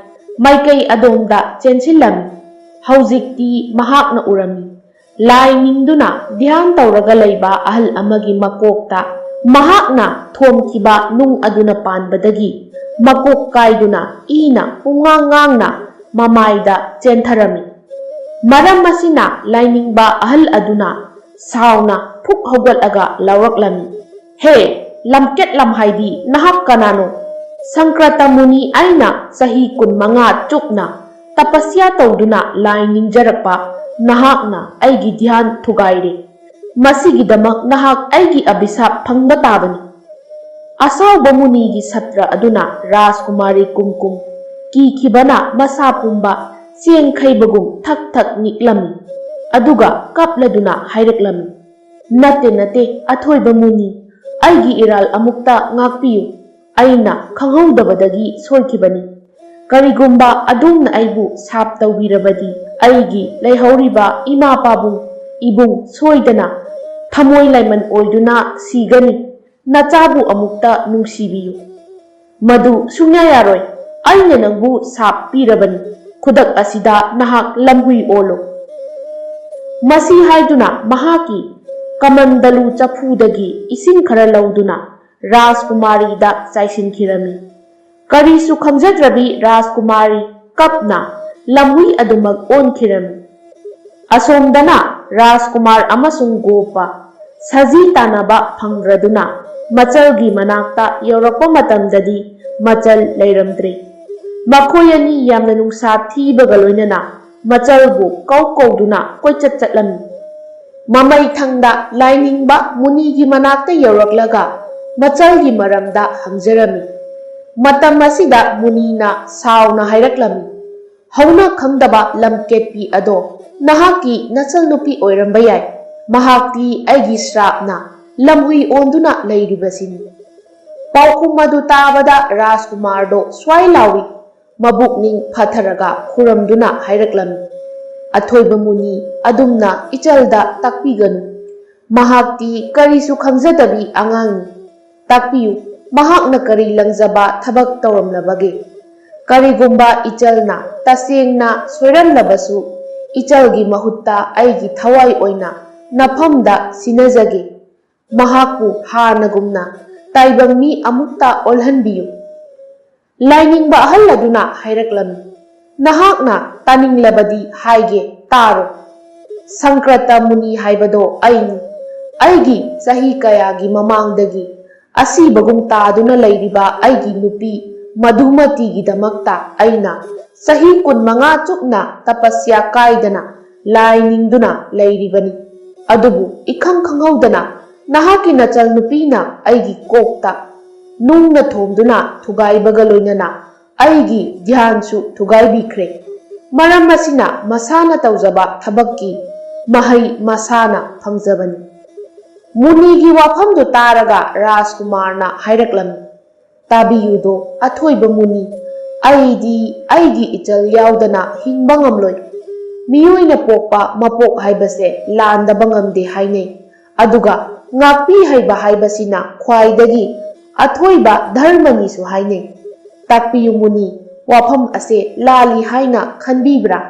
ꯃꯥꯏꯀꯩ ꯑꯗꯣꯝꯗ ꯆꯦꯟꯁꯤꯜꯂꯝꯃꯤ꯫ ꯍꯧꯖꯤꯛꯇꯤ ꯃꯍꯥꯛꯅ ꯎꯔꯝꯃꯤ꯫ ꯂꯥꯏ ꯅꯤꯡꯗꯨꯅ ꯙ꯭ꯌꯥꯟ ꯇꯧꯔꯒ ꯂꯩꯕ ꯑꯍꯜ ꯑꯃꯒꯤ ꯃꯀꯣꯛꯇ ꯃꯍꯥꯛꯅ ꯊꯣꯝꯈꯤꯕ ꯅꯨꯡ ꯑꯗꯨꯅ ꯄꯥꯟꯕꯗꯒꯤ ꯃꯀꯣꯛ ꯀꯥꯏꯗꯨꯅ ꯏꯅ ꯄꯨꯡꯉꯥꯡ ꯉꯥꯡꯅ ꯃꯃꯥꯏꯗ ꯆꯦꯟꯊꯔꯝꯃꯤ꯫ ꯃꯔꯝ ꯑꯁꯤꯅ ꯂꯥꯏꯅꯤꯡꯕ ꯑꯍꯜ ꯑꯗꯨꯅ ꯁꯥꯎꯅ ꯐꯨꯛ ꯍꯧꯒꯠꯂꯒ ꯂꯥꯎꯔꯛꯂꯝꯃꯤ, "ꯍꯦ, ꯂꯝꯀꯦꯠ ꯂꯝꯍꯥꯏꯕꯤ, ꯅꯍꯥꯛ ꯀꯅꯥꯅꯣ? ꯁꯪꯀ꯭ꯔꯇ ꯃꯨꯅꯤ ꯑꯩꯅ ꯆꯍꯤ ꯀꯨꯟꯃꯉꯥ ꯆꯨꯞꯅ ꯇꯄꯁ꯭ꯌꯥ ꯇꯧꯗꯨꯅ ꯂꯥꯏ ꯅꯤꯡꯖꯔꯛꯄ ꯅꯍꯥꯛꯅ ꯑꯩꯒꯤ ꯙ꯭ꯌꯥꯟ ꯊꯨꯒꯥꯏꯔꯦ꯫ ꯃꯁꯤꯒꯤꯗꯃꯛ ꯅꯍꯥꯛ ꯑꯩꯒꯤ ꯑꯕꯤꯁꯥꯞ ꯐꯪꯕ ꯇꯥꯕꯅꯤ꯫" ꯑꯁꯥꯎꯕ ꯃꯨꯅꯤꯒꯤ ꯁꯇ꯭ꯔ ꯑꯗꯨꯅ ꯔꯥꯖꯀꯨꯃꯥꯔꯤ ꯀꯨꯝꯀꯨꯝ ꯀꯤꯈꯤꯕꯅ ꯃꯁꯥ ꯄꯨꯝꯕ ꯆꯦꯡ ꯈꯩꯕꯒꯨꯝ ꯊꯛ ꯊꯛ ꯅꯤꯛꯂꯝꯃꯤ꯫ ꯑꯗꯨꯒ ꯀꯞꯂꯗꯨꯅ ꯍꯥꯏꯔꯛꯂꯝꯃꯤ, "ꯅꯠꯇꯦ, ꯅꯠꯇꯦ, ꯑꯊꯣꯏꯕ ꯃꯨꯅꯤ, ꯑꯩꯒꯤ ꯏꯔꯥꯜ ꯑꯃꯨꯛꯇ ꯉꯥꯛꯄꯤꯌꯨ꯫ ꯑꯩꯅ ꯈꯪꯍꯧꯗꯕꯗꯒꯤ ꯁꯣꯏꯈꯤꯕꯅꯤ꯫ ꯀꯔꯤꯒꯨꯝꯕ ꯑꯗꯣꯝꯅ ꯑꯩꯕꯨ ꯁꯥꯞ ꯇꯧꯕꯤꯔꯕꯗꯤ, ꯑꯩꯒꯤ ꯂꯩꯍꯧꯔꯤꯕ ꯏꯃꯥ ꯄꯥꯕꯨꯡ ꯏꯕꯨꯡ ꯁꯣꯏꯗꯅ ꯊꯃꯣꯏ ꯂꯥꯏꯃꯟ ꯑꯣꯏꯗꯨꯅ ꯁꯤꯒꯅꯤ꯫ ꯅꯆꯥꯕꯨ ꯑꯃꯨꯛꯇ ꯅꯨꯡꯁꯤꯕꯤꯌꯨ꯫" "ꯃꯗꯨ ꯁꯨꯡꯌꯥ ꯌꯥꯔꯣꯏ꯫ ꯑꯩꯅ ꯅꯪꯕꯨ ꯁꯥꯞ ꯄꯤꯔꯕꯅꯤ꯫ ꯈꯨꯗꯛ ꯑꯁꯤꯗ ꯅꯍꯥꯛ ꯂꯝꯍꯨꯏ ꯑꯣꯜꯂꯨ꯫" ꯃꯁꯤ ꯍꯥꯏꯗꯨꯅ ꯃꯍꯥꯛꯀꯤ ꯀꯃꯟꯗꯂꯨ ꯆꯐꯨꯗꯒꯤ ꯏꯁꯤꯡ ꯈꯔ ꯂꯧꯗꯨꯅ ꯔꯥꯖꯀꯨꯃꯥꯔꯤꯗ ꯆꯥꯏꯁꯤꯟꯈꯤꯔꯝꯃꯤ꯫ ꯀꯔꯤꯁꯨ ꯈꯪꯖꯗ꯭ꯔꯕꯤ ꯔꯥꯖꯀꯨꯃꯥꯔꯤ ꯀꯞꯅ ꯂꯝꯍꯨꯏ ꯑꯗꯨꯃꯛ ꯑꯣꯟꯈꯤꯔꯝꯃꯤ꯫ ꯑꯁꯣꯝꯗꯅ ꯔꯥꯖꯀꯨꯃꯥꯔ ꯑꯃꯁꯨꯡ ꯒꯣꯄ ꯁꯖꯤ ꯇꯥꯟꯅꯕ ꯐꯪꯗ꯭ꯔꯗꯨꯅ ꯃꯆꯜꯒꯤ ꯃꯅꯥꯛꯇ ꯌꯧꯔꯛꯄ ꯃꯇꯝꯗꯗꯤ ꯃꯆꯜ ꯂꯩꯔꯝꯗ꯭ꯔꯦ꯫ ꯃꯈꯣꯏ ꯑꯅꯤ ꯌꯥꯝꯅ ꯅꯨꯡꯁꯥ ꯊꯤꯕꯒ ꯂꯣꯏꯅꯅ ꯃꯆꯜꯕꯨ ꯀꯧ ꯀꯧꯗꯨꯅ ꯀꯣꯏꯆꯠ ꯆꯠꯂꯝꯃꯤ꯫ ꯃꯃꯩ ꯊꯪꯗ ꯂꯥꯏꯅꯤꯡꯕ ꯃꯨꯅꯤꯒꯤ ꯃꯅꯥꯛꯇ ꯌꯧꯔꯛꯂꯒ ꯃꯆꯜꯒꯤ ꯃꯔꯝꯗ ꯍꯪꯖꯔꯝꯃꯤ꯫ ꯃꯇꯝ ꯑꯁꯤꯗ ꯃꯨꯅꯤꯅ ꯁꯥꯎꯅ ꯍꯥꯏꯔꯛꯂꯝꯃꯤ, "ꯍꯧꯅ ꯈꯪꯗꯕ ꯂꯝꯀꯦꯠꯄꯤ ꯑꯗꯣ, ꯅꯍꯥꯛꯀꯤ ꯅꯆꯜꯅꯨꯄꯤ ꯑꯣꯏꯔꯝꯕ ꯌꯥꯏ꯫ ꯃꯍꯥꯛꯇꯤ ꯑꯩꯒꯤ ꯁ꯭ꯔꯥꯞꯅ ꯂꯝꯍꯨꯏ ꯑꯣꯟꯗꯨꯅ ꯂꯩꯔꯤꯕꯁꯤꯅꯤ꯫" ꯄꯥꯎꯈꯨꯝ ꯑꯗꯨ ꯇꯥꯕꯗ ꯔꯥꯖꯀꯨꯃꯥꯔꯗꯣ ꯁ꯭ꯋꯥꯏ ꯂꯥꯎꯏ꯫ ꯃꯕꯨꯛꯅꯤꯡ ꯐꯊꯔꯒ ꯈꯨꯔꯨꯝꯗꯨꯅ ꯍꯥꯏꯔꯛꯂꯝꯃꯤ, "ꯑꯊꯣꯏꯕ ꯃꯨꯅꯤ, ꯑꯗꯨꯝꯅ ꯏꯆꯜꯗ ꯇꯥꯛꯄꯤꯒꯅꯨ꯫ ꯃꯍꯥꯛꯇꯤ ꯀꯔꯤꯁꯨ ꯈꯪꯖꯗꯕꯤ ꯑꯉꯥꯡꯅꯤ꯫ ꯇꯥꯛꯄꯤꯌꯨ, ꯃꯍꯥꯛꯅ ꯀꯔꯤ ꯂꯪꯖꯕ ꯊꯕꯛ ꯇꯧꯔꯝꯂꯕꯒꯦ? ꯀꯔꯤꯒꯨꯝꯕ ꯏꯆꯜꯅ ꯇꯁꯦꯡꯅ ꯁꯣꯏꯔꯝꯂꯕꯁꯨ, ꯏꯆꯜꯒꯤ ꯃꯍꯨꯠꯇ ꯑꯩꯒꯤ ꯊꯋꯥꯏ ꯑꯣꯏꯅ ꯅꯐꯝꯗ ꯁꯤꯟꯅꯖꯒꯦ꯫ ꯃꯍꯥꯛꯄꯨ ꯍꯥꯟꯅꯒꯨꯝꯅ ꯇꯥꯏꯕꯪ ꯃꯤ ꯑꯃꯨꯛꯇ ꯑꯣꯜꯍꯟꯕꯤꯌꯨ꯫" ꯂꯥꯏꯅꯤꯡꯕ ꯑꯍꯜ ꯑꯗꯨꯅ ꯍꯥꯏꯔꯛꯂꯝꯃꯤ, "ꯅꯍꯥꯛꯅ ꯇꯥꯅꯤꯡꯂꯕꯗꯤ ꯍꯥꯏꯒꯦ, ꯇꯥꯔꯣ꯫ ꯁꯪꯀ꯭ꯔꯇ ꯃꯨꯅꯤ ꯍꯥꯏꯕꯗꯣ ꯑꯩꯅꯤ꯫ ꯑꯩꯒꯤ ꯆꯍꯤ ꯀꯌꯥꯒꯤ ꯃꯃꯥꯡꯗꯒꯤ ꯑꯁꯤꯕꯒꯨꯝ ꯇꯥꯗꯨꯅ ꯂꯩꯔꯤꯕ ꯑꯩꯒꯤ ꯅꯨꯄꯤ ꯃꯙꯨꯃꯇꯤꯒꯤꯗꯃꯛꯇ ꯑꯩꯅ ꯆꯍꯤ ꯀꯨꯟꯃꯉꯥ ꯆꯨꯞꯅ ꯇꯄꯁ꯭ꯌꯥ ꯀꯥꯏꯗꯅ ꯂꯥꯏ ꯅꯤꯡꯗꯨꯅ ꯂꯩꯔꯤꯕꯅꯤ꯫ ꯑꯗꯨꯕꯨ ꯏꯈꯪ ꯈꯪꯍꯧꯗꯅ ꯅꯍꯥꯛꯀꯤ ꯅꯆꯜ ꯅꯨꯄꯤꯅ ꯑꯩꯒꯤ ꯀꯣꯛꯇ ꯅꯨꯡꯅ ꯊꯣꯝꯗꯨꯅ ꯊꯨꯒꯥꯏꯕꯒ ꯂꯣꯏꯅꯅ ꯑꯩꯒꯤ ꯙ꯭ꯌꯥꯟꯁꯨ ꯊꯨꯒꯥꯏꯕꯤꯈ꯭ꯔꯦ꯫ ꯃꯔꯝ ꯑꯁꯤꯅ ꯃꯁꯥꯅ ꯇꯧꯖꯕ ꯊꯕꯛꯀꯤ ꯃꯍꯩ ꯃꯁꯥꯅ ꯐꯪꯖꯕꯅꯤ꯫" ꯃꯨꯅꯤꯒꯤ ꯋꯥꯐꯝꯗꯨ ꯇꯥꯔꯒ ꯔꯥꯖꯀꯨꯃꯥꯔꯅ ꯍꯥꯏꯔꯛꯂꯝꯃꯤ, "ꯇꯥꯕꯤꯌꯨꯗꯣ, ꯑꯊꯣꯏꯕ ꯃꯨꯅꯤ, ꯑꯩꯗꯤ ꯑꯩꯒꯤ ꯏꯆꯜ ꯌꯥꯎꯗꯅ ꯍꯤꯡꯕ ꯉꯝꯂꯣꯏ꯫ ꯃꯤꯑꯣꯏꯅ ꯄꯣꯛꯄ ꯃꯄꯣꯛ ꯍꯥꯏꯕꯁꯦ ꯂꯥꯟꯗꯕ ꯉꯝꯗꯦ ꯍꯥꯏꯅꯩ꯫ ꯑꯗꯨꯒ ꯉꯥꯛꯄꯤ ꯍꯩꯕ ꯍꯥꯏꯕꯁꯤꯅ ꯈ꯭ꯋꯥꯏꯗꯒꯤ ꯑꯊꯣꯏꯕ ꯙꯔꯃꯅꯤꯁꯨ ꯍꯥꯏꯅꯩ꯫ ꯇꯥꯛꯄꯤꯌꯨ ꯃꯨꯅꯤ, ꯋꯥꯐꯝ ꯑꯁꯦ ꯂꯥꯜꯂꯤ ꯍꯥꯏꯅ ꯈꯟꯕꯤꯕ꯭ꯔꯥ?"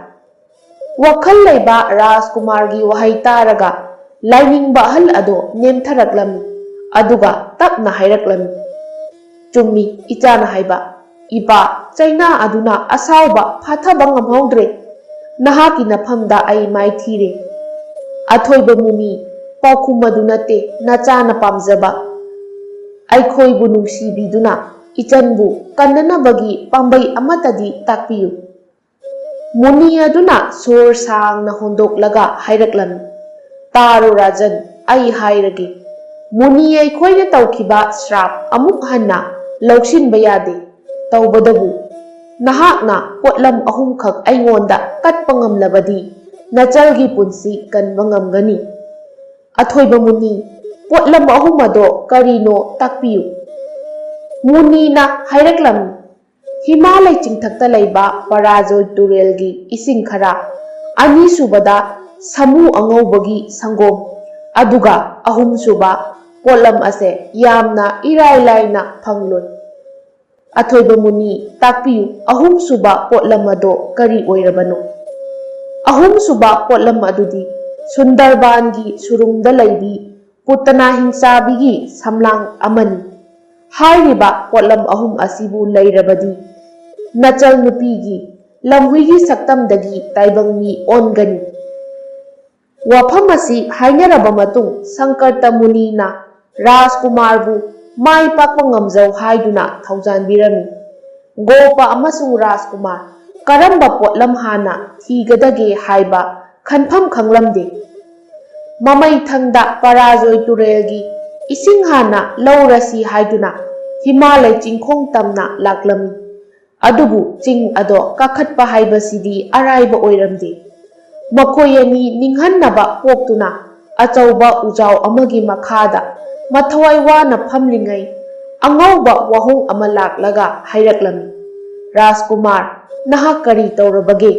ꯋꯥꯈꯜ ꯂꯩꯕ ꯔꯥꯖꯀꯨꯃꯥꯔꯒꯤ ꯋꯥꯍꯩ ꯇꯥꯔꯒ ꯂꯥꯏꯅꯤꯡꯕ ꯑꯍꯜ ꯑꯗꯣ ꯅꯦꯝꯊꯔꯛꯂꯝꯃꯤ꯫ ꯑꯗꯨꯒ ꯇꯞꯅ ꯍꯥꯏꯔꯛꯂꯝꯃꯤ, "ꯆꯨꯝꯃꯤ, ꯏꯆꯥꯅ ꯍꯥꯏꯕ꯫ ꯏꯄꯥ ꯆꯩꯅꯥ ꯑꯗꯨꯅ ꯑꯁꯥꯎꯕ ꯐꯥꯊꯕ ꯉꯝꯍꯧꯗ꯭ꯔꯦ꯫ ꯅꯍꯥꯛꯀꯤ ꯅꯐꯝꯗ ꯑꯩ ꯃꯥꯏꯊꯤꯔꯦ꯫ ꯑꯊꯣꯏꯕ ꯃꯨꯅꯤ, ꯄꯥꯎꯈꯨꯝ ꯑꯗꯨ ꯅꯠꯇꯦ ꯅꯆꯥꯅ ꯄꯥꯝꯖꯕ꯫ ꯑꯩꯈꯣꯏꯕꯨ ꯅꯨꯡꯁꯤꯕꯤꯗꯨꯅ ꯏꯆꯟꯕꯨ ꯀꯟꯅꯅꯕꯒꯤ ꯄꯥꯝꯕꯩ ꯑꯃꯠꯇꯗꯤ ꯇꯥꯛꯄꯤꯌꯨ꯫" ꯃꯨꯅꯤ ꯑꯗꯨꯅ ꯁꯣꯔ ꯁꯥꯡꯅ ꯍꯣꯟꯗꯣꯛꯂꯒ ꯍꯥꯏꯔꯛꯂꯝꯃꯤ, "ꯇꯥꯔꯣ ꯔꯥꯖꯟ, ꯑꯩ ꯍꯥꯏꯔꯒꯦ꯫ ꯃꯨꯅꯤ ꯑꯩꯈꯣꯏꯅ ꯇꯧꯈꯤꯕ ꯁ꯭ꯔꯥꯞ ꯑꯃꯨꯛ ꯍꯟꯅ ꯂꯧꯁꯤꯟꯕ ꯌꯥꯗꯦ꯫ ꯇꯧꯕꯗꯕꯨ ꯅꯍꯥꯛꯅ ꯄꯣꯠꯂꯝ ꯑꯍꯨꯝꯈꯛ ꯑꯩꯉꯣꯟꯗ ꯀꯠꯄ ꯉꯝꯂꯕꯗꯤ ꯅꯆꯜꯒꯤ ꯄꯨꯟꯁꯤ ꯀꯟꯕ ꯉꯝꯒꯅꯤ꯫" "ꯑꯊꯣꯏꯕ ꯃꯨꯅꯤ, ꯄꯣꯠꯂꯝ ꯑꯍꯨꯝ ꯑꯗꯣ ꯀꯔꯤꯅꯣ ꯇꯥꯛꯄꯤꯌꯨ꯫" ꯃꯨꯅꯤꯅ ꯍꯥꯏꯔꯛꯂꯝꯃꯤ, "ꯍꯤꯃꯥꯂꯩ ꯆꯤꯡꯊꯛꯇ ꯂꯩꯕ ꯄꯔꯥꯖꯣꯏ ꯇꯨꯔꯦꯜꯒꯤ ꯏꯁꯤꯡ ꯈꯔ, ꯑꯅꯤꯁꯨꯕꯗ ꯁꯥꯃꯨ ꯑꯉꯧꯕꯒꯤ ꯁꯪꯒꯣꯝ, ꯑꯗꯨꯒ ꯑꯍꯨꯝꯁꯨꯕ ꯄꯣꯠꯂꯝ ꯑꯁꯦ ꯌꯥꯝꯅ ꯏꯔꯥꯏ ꯂꯥꯏꯅ ꯐꯪꯂꯣꯏ꯫ ꯑꯊꯣꯏꯕ ꯃꯨꯅꯤ, ꯇꯥꯛꯄꯤꯌꯨ, ꯑꯍꯨꯝꯁꯨꯕ ꯄꯣꯠꯂꯝ ꯑꯗꯣ ꯀꯔꯤ ꯑꯣꯏꯔꯕꯅꯣ?" ꯑꯍꯨꯝꯁꯨꯕ ꯄꯣꯠꯂꯝ ꯑꯗꯨꯗꯤ ꯁꯨꯟꯗꯔꯕꯥꯟꯒꯤ ꯁꯨꯔꯨꯡꯗ ꯂꯩꯕꯤ ꯄꯨꯇꯅꯥ ꯍꯤꯡꯆꯥꯕꯤꯒꯤ ꯁꯝꯂꯥꯡ ꯑꯃꯅꯤ꯫ ꯍꯥꯏꯔꯤꯕ ꯄꯣꯠꯂꯝ ꯑꯍꯨꯝ ꯑꯁꯤꯕꯨ ꯂꯩꯔꯕꯗꯤ ꯅꯆꯜ ꯅꯨꯄꯤꯒꯤ ꯂꯝꯍꯨꯏꯒꯤ ꯁꯛꯇꯝꯗꯒꯤ ꯇꯥꯏꯕꯪ ꯃꯤ ꯑꯣꯟꯒꯅꯤ꯫ ꯋꯥꯐꯝ ꯑꯁꯤ ꯍꯥꯏꯅꯔꯕ ꯃꯇꯨꯡ ꯁꯪꯀꯔꯇ ꯃꯨꯅꯤꯅ ꯔꯥꯖꯀꯨꯃꯥꯔꯕꯨ ꯃꯥꯏ ꯄꯥꯛꯄ ꯉꯝꯖꯧ ꯍꯥꯏꯗꯨꯅ ꯊꯧꯖꯥꯟꯕꯤꯔꯝꯃꯤ꯫ ꯒꯣꯄ ꯑꯃꯁꯨꯡ ꯔꯥꯖꯀꯨꯃꯥꯔ ꯀꯔꯝꯕ ꯄꯣꯠꯂꯝ ꯍꯥꯟꯅ ꯊꯤꯒꯗꯒꯦ ꯍꯥꯏꯕ ꯈꯟꯐꯝ ꯈꯪꯂꯝꯗꯦ꯫ ꯃꯃꯩꯊꯪꯗ ꯄꯔꯥꯖꯣꯏ ꯇꯨꯔꯦꯜꯒꯤ ꯏꯁꯤꯡ ꯍꯥꯟꯅ ꯂꯧꯔꯁꯤ ꯍꯥꯏꯗꯨꯅ ꯍꯤꯃꯥꯂꯩ ꯆꯤꯡꯈꯣꯡ ꯇꯝꯅ ꯂꯥꯛꯂꯝꯃꯤ꯫ ꯑꯗꯨꯕꯨ ꯆꯤꯡ ꯑꯗꯣ ꯀꯥꯈꯠꯄ ꯍꯥꯏꯕꯁꯤꯗꯤ ꯑꯔꯥꯏꯕ ꯑꯣꯏꯔꯝꯗꯦ꯫ ꯃꯈꯣꯏ ꯑꯅꯤ ꯅꯤꯡꯍꯟꯅꯕ ꯄꯣꯛꯇꯨꯅ ꯑꯆꯧꯕ ꯎꯖꯥꯎ ꯑꯃꯒꯤ ꯃꯈꯥꯗ ꯃꯊꯋꯥꯏ ꯋꯥꯅ ꯐꯝꯂꯤꯉꯩ ꯑꯉꯧꯕ ꯋꯥꯍꯣꯡ ꯑꯃ ꯂꯥꯛꯂꯒ ꯍꯥꯏꯔꯛꯂꯝꯃꯤ, "ꯔꯥꯖꯀꯨꯃꯥꯔ, ꯅꯍꯥꯛ ꯀꯔꯤ ꯇꯧꯔꯕꯒꯦ?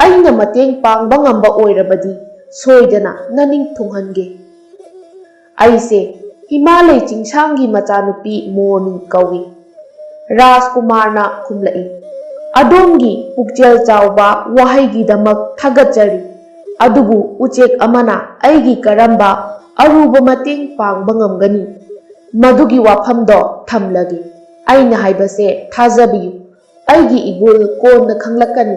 ꯑꯩꯅ ꯃꯇꯦꯡ ꯄꯥꯡꯕ ꯉꯝꯕ ꯑꯣꯏꯔꯕꯗꯤ ꯁꯣꯏꯗꯅ ꯅꯅꯤꯡ ꯊꯨꯡꯍꯟꯒꯦ꯫" "ꯑꯩꯁꯦ ꯍꯤꯃꯥꯂꯩ ꯆꯤꯡꯁꯥꯡꯒꯤ ꯃꯆꯥꯅꯨꯄꯤ ꯃꯣꯔꯅꯤ ꯀꯧꯏ꯫" ꯔꯥꯖꯀꯨꯃꯥꯔꯅ ꯈꯨꯝꯂꯛꯏ, "ꯑꯗꯣꯝꯒꯤ ꯄꯨꯛꯆꯦꯜ ꯆꯥꯎꯕ ꯋꯥꯍꯩꯒꯤꯗꯃꯛ ꯊꯥꯒꯠꯆꯔꯤ, ꯑꯗꯨꯕꯨ ꯎꯆꯦꯛ ꯑꯃꯅ ꯑꯩꯒꯤ ꯀꯔꯝꯕ ꯑꯔꯨꯕ ꯃꯇꯦꯡ ꯄꯥꯡꯕ ꯉꯝꯒꯅꯤ? ꯃꯗꯨꯒꯤ ꯋꯥꯐꯝꯗꯣ ꯊꯝꯂꯒꯦ꯫ ꯑꯩꯅ ꯍꯥꯏꯕꯁꯦ ꯊꯥꯖꯕꯤꯌꯨ꯫ ꯑꯩꯒꯤ ꯏꯒꯨꯜ ꯀꯣꯟꯅ ꯈꯪꯂꯛꯀꯅꯤ꯫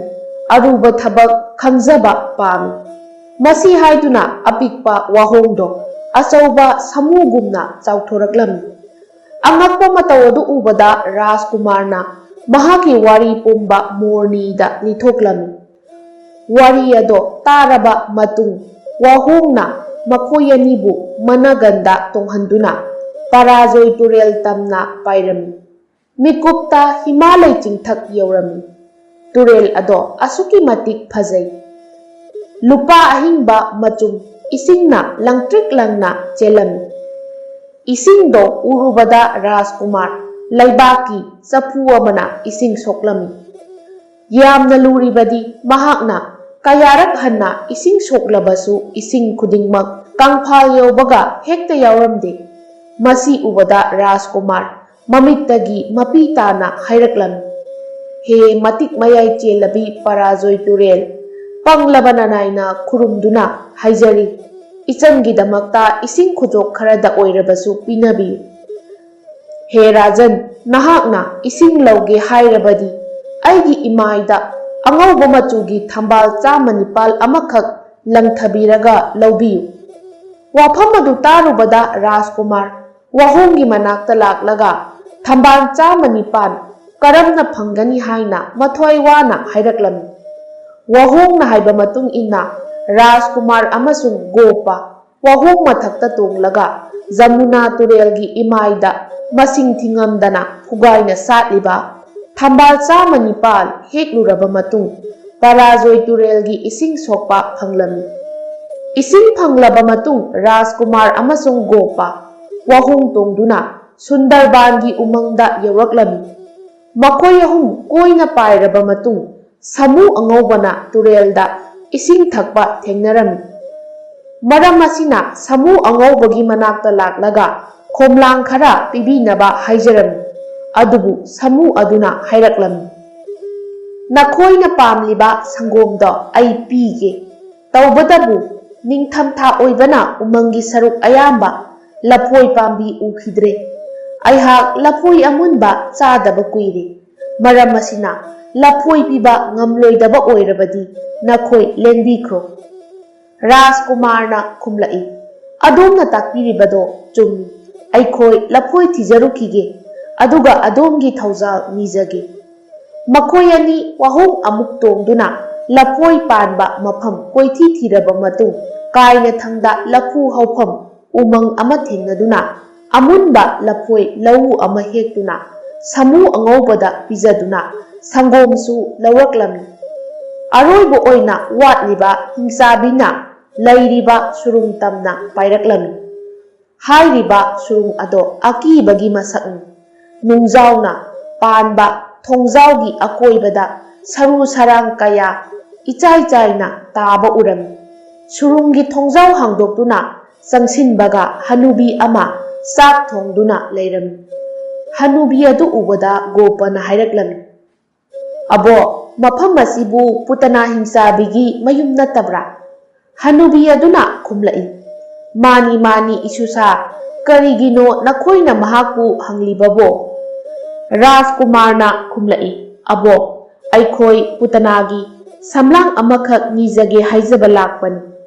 ꯑꯔꯨꯕ ꯊꯕꯛ ꯈꯪꯖꯕ ꯄꯥꯝꯃꯤ꯫" ꯃꯁꯤ ꯍꯥꯏꯗꯨꯅ ꯑꯄꯤꯛꯄ ꯋꯥꯍꯣꯡꯗꯣ ꯑꯆꯧꯕ ꯁꯥꯃꯨꯒꯨꯝꯅ ꯆꯥꯎꯊꯣꯔꯛꯂꯝꯃꯤ꯫ ꯑꯉꯛꯄ ꯃꯇꯧ ꯑꯗꯨ ꯎꯕꯗ ꯔꯥꯖꯀꯨꯃꯥꯔꯅ ꯃꯍꯥꯛꯀꯤ ꯋꯥꯔꯤ ꯄꯨꯝꯕ ꯃꯣꯔꯅꯤꯗ ꯂꯤꯊꯣꯛꯂꯝꯃꯤ꯫ ꯋꯥꯔꯤ ꯑꯗꯣ ꯇꯥꯔꯕ ꯃꯇꯨꯡ ꯋꯥꯍꯣꯡꯅ ꯃꯈꯣꯏ ꯑꯅꯤꯕꯨ ꯃꯅꯒꯟꯗ ꯇꯣꯡꯍꯟꯗꯨꯅ ꯄꯔꯥꯖꯣꯏ ꯇꯨꯔꯦꯜ ꯇꯝꯅ ꯄꯥꯏꯔꯝꯃꯤ꯫ ꯃꯤꯀꯨꯞꯇ ꯍꯤꯃꯥꯂꯩ ꯆꯤꯡꯊꯛ ꯌꯧꯔꯝꯃꯤ꯫ ꯇꯨꯔꯦꯜ ꯑꯗꯣ ꯑꯁꯨꯛꯀꯤ ꯃꯇꯤꯛ ꯐꯖꯩ꯫ ꯂꯨꯄꯥ ꯑꯍꯤꯡꯕ ꯃꯆꯨꯝ ꯏꯁꯤꯡꯅ ꯂꯪꯇ꯭ꯔꯤꯛ ꯂꯪꯅ ꯆꯦꯜꯂꯝꯃꯤ꯫ ꯏꯁꯤꯡꯗꯣ ꯎꯔꯨꯕꯗ ꯔꯥꯖꯀꯨꯃꯥꯔ ꯂꯩꯕꯥꯛꯀꯤ ꯆꯐꯨ ꯑꯃꯅ ꯏꯁꯤꯡ ꯁꯣꯛꯂꯝꯃꯤ꯫ ꯌꯥꯝꯅ ꯂꯨꯔꯤꯕꯗꯤ ꯃꯍꯥꯛꯅ ꯀꯌꯥꯔꯛ ꯍꯟꯅ ꯏꯁꯤꯡ ꯁꯣꯛꯂꯕꯁꯨ ꯏꯁꯤꯡ ꯈꯨꯗꯤꯡꯃꯛ ꯀꯪꯐꯥꯜ ꯌꯧꯕꯒ ꯍꯦꯛꯇ ꯌꯥꯎꯔꯝꯗꯦ꯫ ꯃꯁꯤ ꯎꯕꯗ ꯔꯥꯖꯀꯨꯃꯥꯔ ꯃꯃꯤꯠꯇꯒꯤ ꯃꯄꯤ ꯇꯥꯅ ꯍꯥꯏꯔꯛꯂꯝꯃꯤ, "ꯍꯦ ꯃꯇꯤꯛ ꯃꯌꯥꯏ ꯆꯦꯜꯂꯕꯤ ꯄꯔꯥꯖꯣꯏ ꯇꯨꯔꯦꯜ, ꯄꯪꯂꯕ ꯅꯅꯥꯏꯅ ꯈꯨꯔꯨꯝꯗꯨꯅ ꯍꯥꯏꯖꯔꯤ, ꯏꯆꯟꯒꯤꯗꯃꯛꯇ ꯏꯁꯤꯡ ꯈꯨꯖꯣꯞ ꯈꯔꯗ ꯑꯣꯏꯔꯕꯁꯨ ꯄꯤꯅꯕꯤꯌꯨ꯫ ꯍꯦ ꯔꯥꯖꯟ, ꯅꯍꯥꯛꯅ ꯏꯁꯤꯡ ꯂꯧꯒꯦ ꯍꯥꯏꯔꯕꯗꯤ ꯑꯩꯒꯤ ꯏꯃꯥꯏꯗ ꯑꯉꯧꯕ ꯃꯆꯨꯒꯤ ꯊꯝꯕꯥꯜ ꯆꯥꯝꯃ ꯅꯤꯄꯥꯜ ꯑꯃꯈꯛ ꯂꯪꯊꯕꯤꯔꯒ ꯂꯧꯕꯤꯌꯨ꯫ ꯋꯥꯐꯝ ꯑꯗꯨ ꯇꯥꯔꯨꯕꯗ ꯔꯥꯖꯀꯨꯃꯥꯔ ꯋꯥꯍꯣꯡꯒꯤ ꯃꯅꯥꯛꯇ ꯂꯥꯛꯂꯒ ꯊꯝꯕꯥꯜ ꯆꯥꯝꯃ ꯅꯤꯄꯥꯜ ꯀꯔꯝꯅ ꯐꯪꯒꯅꯤ ꯍꯥꯏꯅ ꯃꯊ꯭ꯋꯥꯏ ꯋꯥꯅ ꯍꯥꯏꯔꯛꯂꯝꯃꯤ꯫ ꯋꯥꯍꯣꯡꯅ ꯍꯥꯏꯕ ꯃꯇꯨꯡ ꯏꯟꯅ ꯔꯥꯖꯀꯨꯃꯥꯔ ꯑꯃꯁꯨꯡ ꯒꯣꯄ ꯋꯥꯍꯣꯡ ꯃꯊꯛꯇ ꯇꯣꯡꯂꯒ ꯖꯃꯨꯅꯥ ꯇꯨꯔꯦꯜꯒꯤ ꯏꯃꯥꯏꯗ ꯃꯁꯤꯡ ꯊꯤꯉꯝꯗꯅ ꯐꯨꯒꯥꯏꯅ ꯁꯥꯠꯂꯤꯕ ꯊꯝꯕꯥꯜ ꯆꯥꯝꯃ ꯅꯤꯄꯥꯜ ꯍꯦꯛꯂꯨꯔꯕ ꯃꯇꯨꯡ ꯄꯔꯥꯖꯣꯏ ꯇꯨꯔꯦꯜꯒꯤ ꯏꯁꯤꯡ ꯁꯣꯛꯄ ꯐꯪꯂꯝꯃꯤ꯫ ꯏꯁꯤꯡ ꯐꯪꯂꯕ ꯃꯇꯨꯡ ꯔꯥꯖꯀꯨꯃꯥꯔ ꯑꯃꯁꯨꯡ ꯒꯣꯄ ꯋꯥꯍꯣꯡ ꯇꯣꯡꯗꯨꯅ ꯁꯨꯟꯗꯔꯕꯥꯟꯒꯤ ꯎꯃꯪꯗ ꯌꯧꯔꯛꯂꯝꯃꯤ꯫ ꯃꯈꯣꯏ ꯑꯍꯨꯝ ꯀꯣꯏꯅ ꯄꯥꯏꯔꯕ ꯃꯇꯨꯡ ꯁꯥꯃꯨ ꯑꯉꯧꯕꯅ ꯇꯨꯔꯦꯜꯗ ꯏꯁꯤꯡ ꯊꯛꯄ ꯊꯦꯡꯅꯔꯝꯃꯤ꯫ ꯃꯔꯝ ꯑꯁꯤꯅ ꯁꯥꯃꯨ ꯑꯉꯧꯕꯒꯤ ꯃꯅꯥꯛꯇ ꯂꯥꯛꯂꯒ ꯈꯣꯝꯂꯥꯡ ꯈꯔ ꯄꯤꯕꯤꯅꯕ ꯍꯥꯏꯖꯔꯝꯃꯤ꯫ ꯑꯗꯨꯕꯨ ꯁꯥꯃꯨ ꯑꯗꯨꯅ ꯍꯥꯏꯔꯛꯂꯝꯃꯤ, "ꯅꯈꯣꯏꯅ ꯄꯥꯝꯂꯤꯕ ꯁꯪꯒꯣꯝꯗꯣ ꯑꯩ ꯄꯤꯒꯦ꯫ ꯇꯧꯕꯇꯕꯨ ꯅꯤꯡꯊꯝꯊꯥ ꯑꯣꯏꯕꯅ ꯎꯃꯪꯒꯤ ꯁꯔꯨꯛ ꯑꯌꯥꯝꯕ ꯂꯐꯣꯏ ꯄꯥꯝꯕꯤ ꯎꯈꯤꯗ꯭ꯔꯦ꯫ ꯑꯩꯍꯥꯛ ꯂꯐꯣꯏ ꯑꯃꯨꯟꯕ ꯆꯥꯗꯕ ꯀꯨꯏꯔꯦ꯫ ꯃꯔꯝ ꯑꯁꯤꯅ ꯂꯐꯣꯏ ꯄꯤꯕ ꯉꯝꯂꯣꯏꯗꯕ ꯑꯣꯏꯔꯕꯗꯤ ꯅꯈꯣꯏ ꯂꯦꯡꯕꯤꯈ꯭ꯔꯣ꯫" ꯔꯥꯖꯀꯨꯃꯥꯔꯅ ꯈꯨꯝꯂꯛꯏ, "ꯑꯗꯣꯝꯅ ꯇꯥꯛꯄꯤꯔꯤꯕꯗꯣ ꯆꯨꯝꯃꯤ꯫ ꯑꯩꯈꯣꯏ ꯂꯐꯣꯏ ꯊꯤꯖꯔꯨꯈꯤꯒꯦ, ꯑꯗꯨꯒ ꯑꯗꯣꯝꯒꯤ ꯊꯧꯖꯥꯜ ꯅꯤꯖꯒꯦ꯫" ꯃꯈꯣꯏ ꯑꯅꯤ ꯋꯥꯍꯣꯡ ꯑꯃꯨꯛ ꯇꯣꯡꯗꯨꯅ ꯂꯐꯣꯏ ꯄꯥꯟꯕ ꯃꯐꯝ ꯀꯣꯏꯊꯤ ꯊꯤꯔꯕ ꯃꯇꯨꯡ ꯀꯥꯏꯅꯊꯪꯗ ꯂꯐꯨ ꯍꯧꯐꯝ ꯎꯃꯪ ꯑꯃ ꯊꯦꯡꯅꯗꯨꯅ ꯑꯃꯨꯟꯕ ꯂꯐꯣꯏ ꯂꯧꯎ ꯑꯃ ꯍꯦꯛꯇꯨꯅ ꯁꯥꯃꯨ ꯑꯉꯧꯕꯗ ꯄꯤꯖꯗꯨꯅ ꯁꯪꯒꯣꯝꯁꯨ ꯂꯧꯔꯛꯂꯝꯃꯤ꯫ ꯑꯔꯣꯏꯕ ꯑꯣꯏꯅ ꯋꯥꯠꯂꯤꯕ ꯍꯤꯡꯆꯥꯕꯤꯅ ꯂꯩꯔꯤꯕ ꯁꯨꯔꯨꯡ ꯇꯝꯅ ꯄꯥꯏꯔꯛꯂꯝꯃꯤ꯫ ꯍꯥꯏꯔꯤꯕ ꯁꯨꯔꯨꯡ ꯑꯗꯣ ꯑꯀꯤꯕꯒꯤ ꯃꯁꯛꯅꯤ꯫ ꯅꯨꯡꯖꯥꯎꯅ ꯄꯥꯟꯕ ꯊꯣꯡꯖꯥꯎꯒꯤ ꯑꯀꯣꯏꯕꯗ ꯁꯔꯨ ꯁꯔꯥꯡ ꯀꯌꯥ ꯏꯆꯥꯏ ꯆꯥꯏꯅ ꯇꯥꯕ ꯎꯔꯝꯃꯤ꯫ ꯁꯨꯔꯨꯡꯒꯤ ꯊꯣꯡꯖꯥꯎ ꯍꯥꯡꯗꯣꯛꯇꯨꯅ ꯆꯪꯁꯤꯟꯕꯒ ꯍꯅꯨꯕꯤ ꯑꯃ ꯆꯥꯛ ꯊꯣꯡꯗꯨꯅ ꯂꯩꯔꯝꯃꯤ꯫ ꯍꯅꯨꯕꯤ ꯑꯗꯨ ꯎꯕꯗ ꯒꯣꯄꯅ ꯍꯥꯏꯔꯛꯂꯝꯃꯤ, "ꯑꯕꯣꯛ, "ꯃꯐꯝ ꯑꯁꯤꯕꯨ ꯄꯨꯇꯅꯥ ꯍꯤꯡꯆꯥꯕꯤꯒꯤ ꯃꯌꯨꯝ ꯅꯠꯇꯕ꯭ꯔꯥ?" ꯍꯅꯨꯕꯤ ꯑꯗꯨꯅ ꯈꯨꯝꯂꯛꯏ, "ꯃꯥꯅꯤ, ꯃꯥꯅꯤ, ꯏꯁꯨꯁꯥ, ꯀꯔꯤꯒꯤꯅꯣ ꯅꯈꯣꯏꯅ ꯃꯍꯥꯛꯄꯨ ꯍꯪꯂꯤꯕꯕꯣ?" ꯔꯥꯖꯀꯨꯃꯥꯔꯅ ꯈꯨꯝꯂꯛꯏ, "ꯑꯕꯣꯛ, ꯑꯩꯈꯣꯏ ꯄꯨꯇꯅꯥꯒꯤ ꯁꯝꯂꯥꯡ ꯑꯃꯈꯛ ꯅꯤꯖꯒꯦ ꯍꯥꯏꯖꯕ ꯂꯥꯛꯄꯅꯤ꯫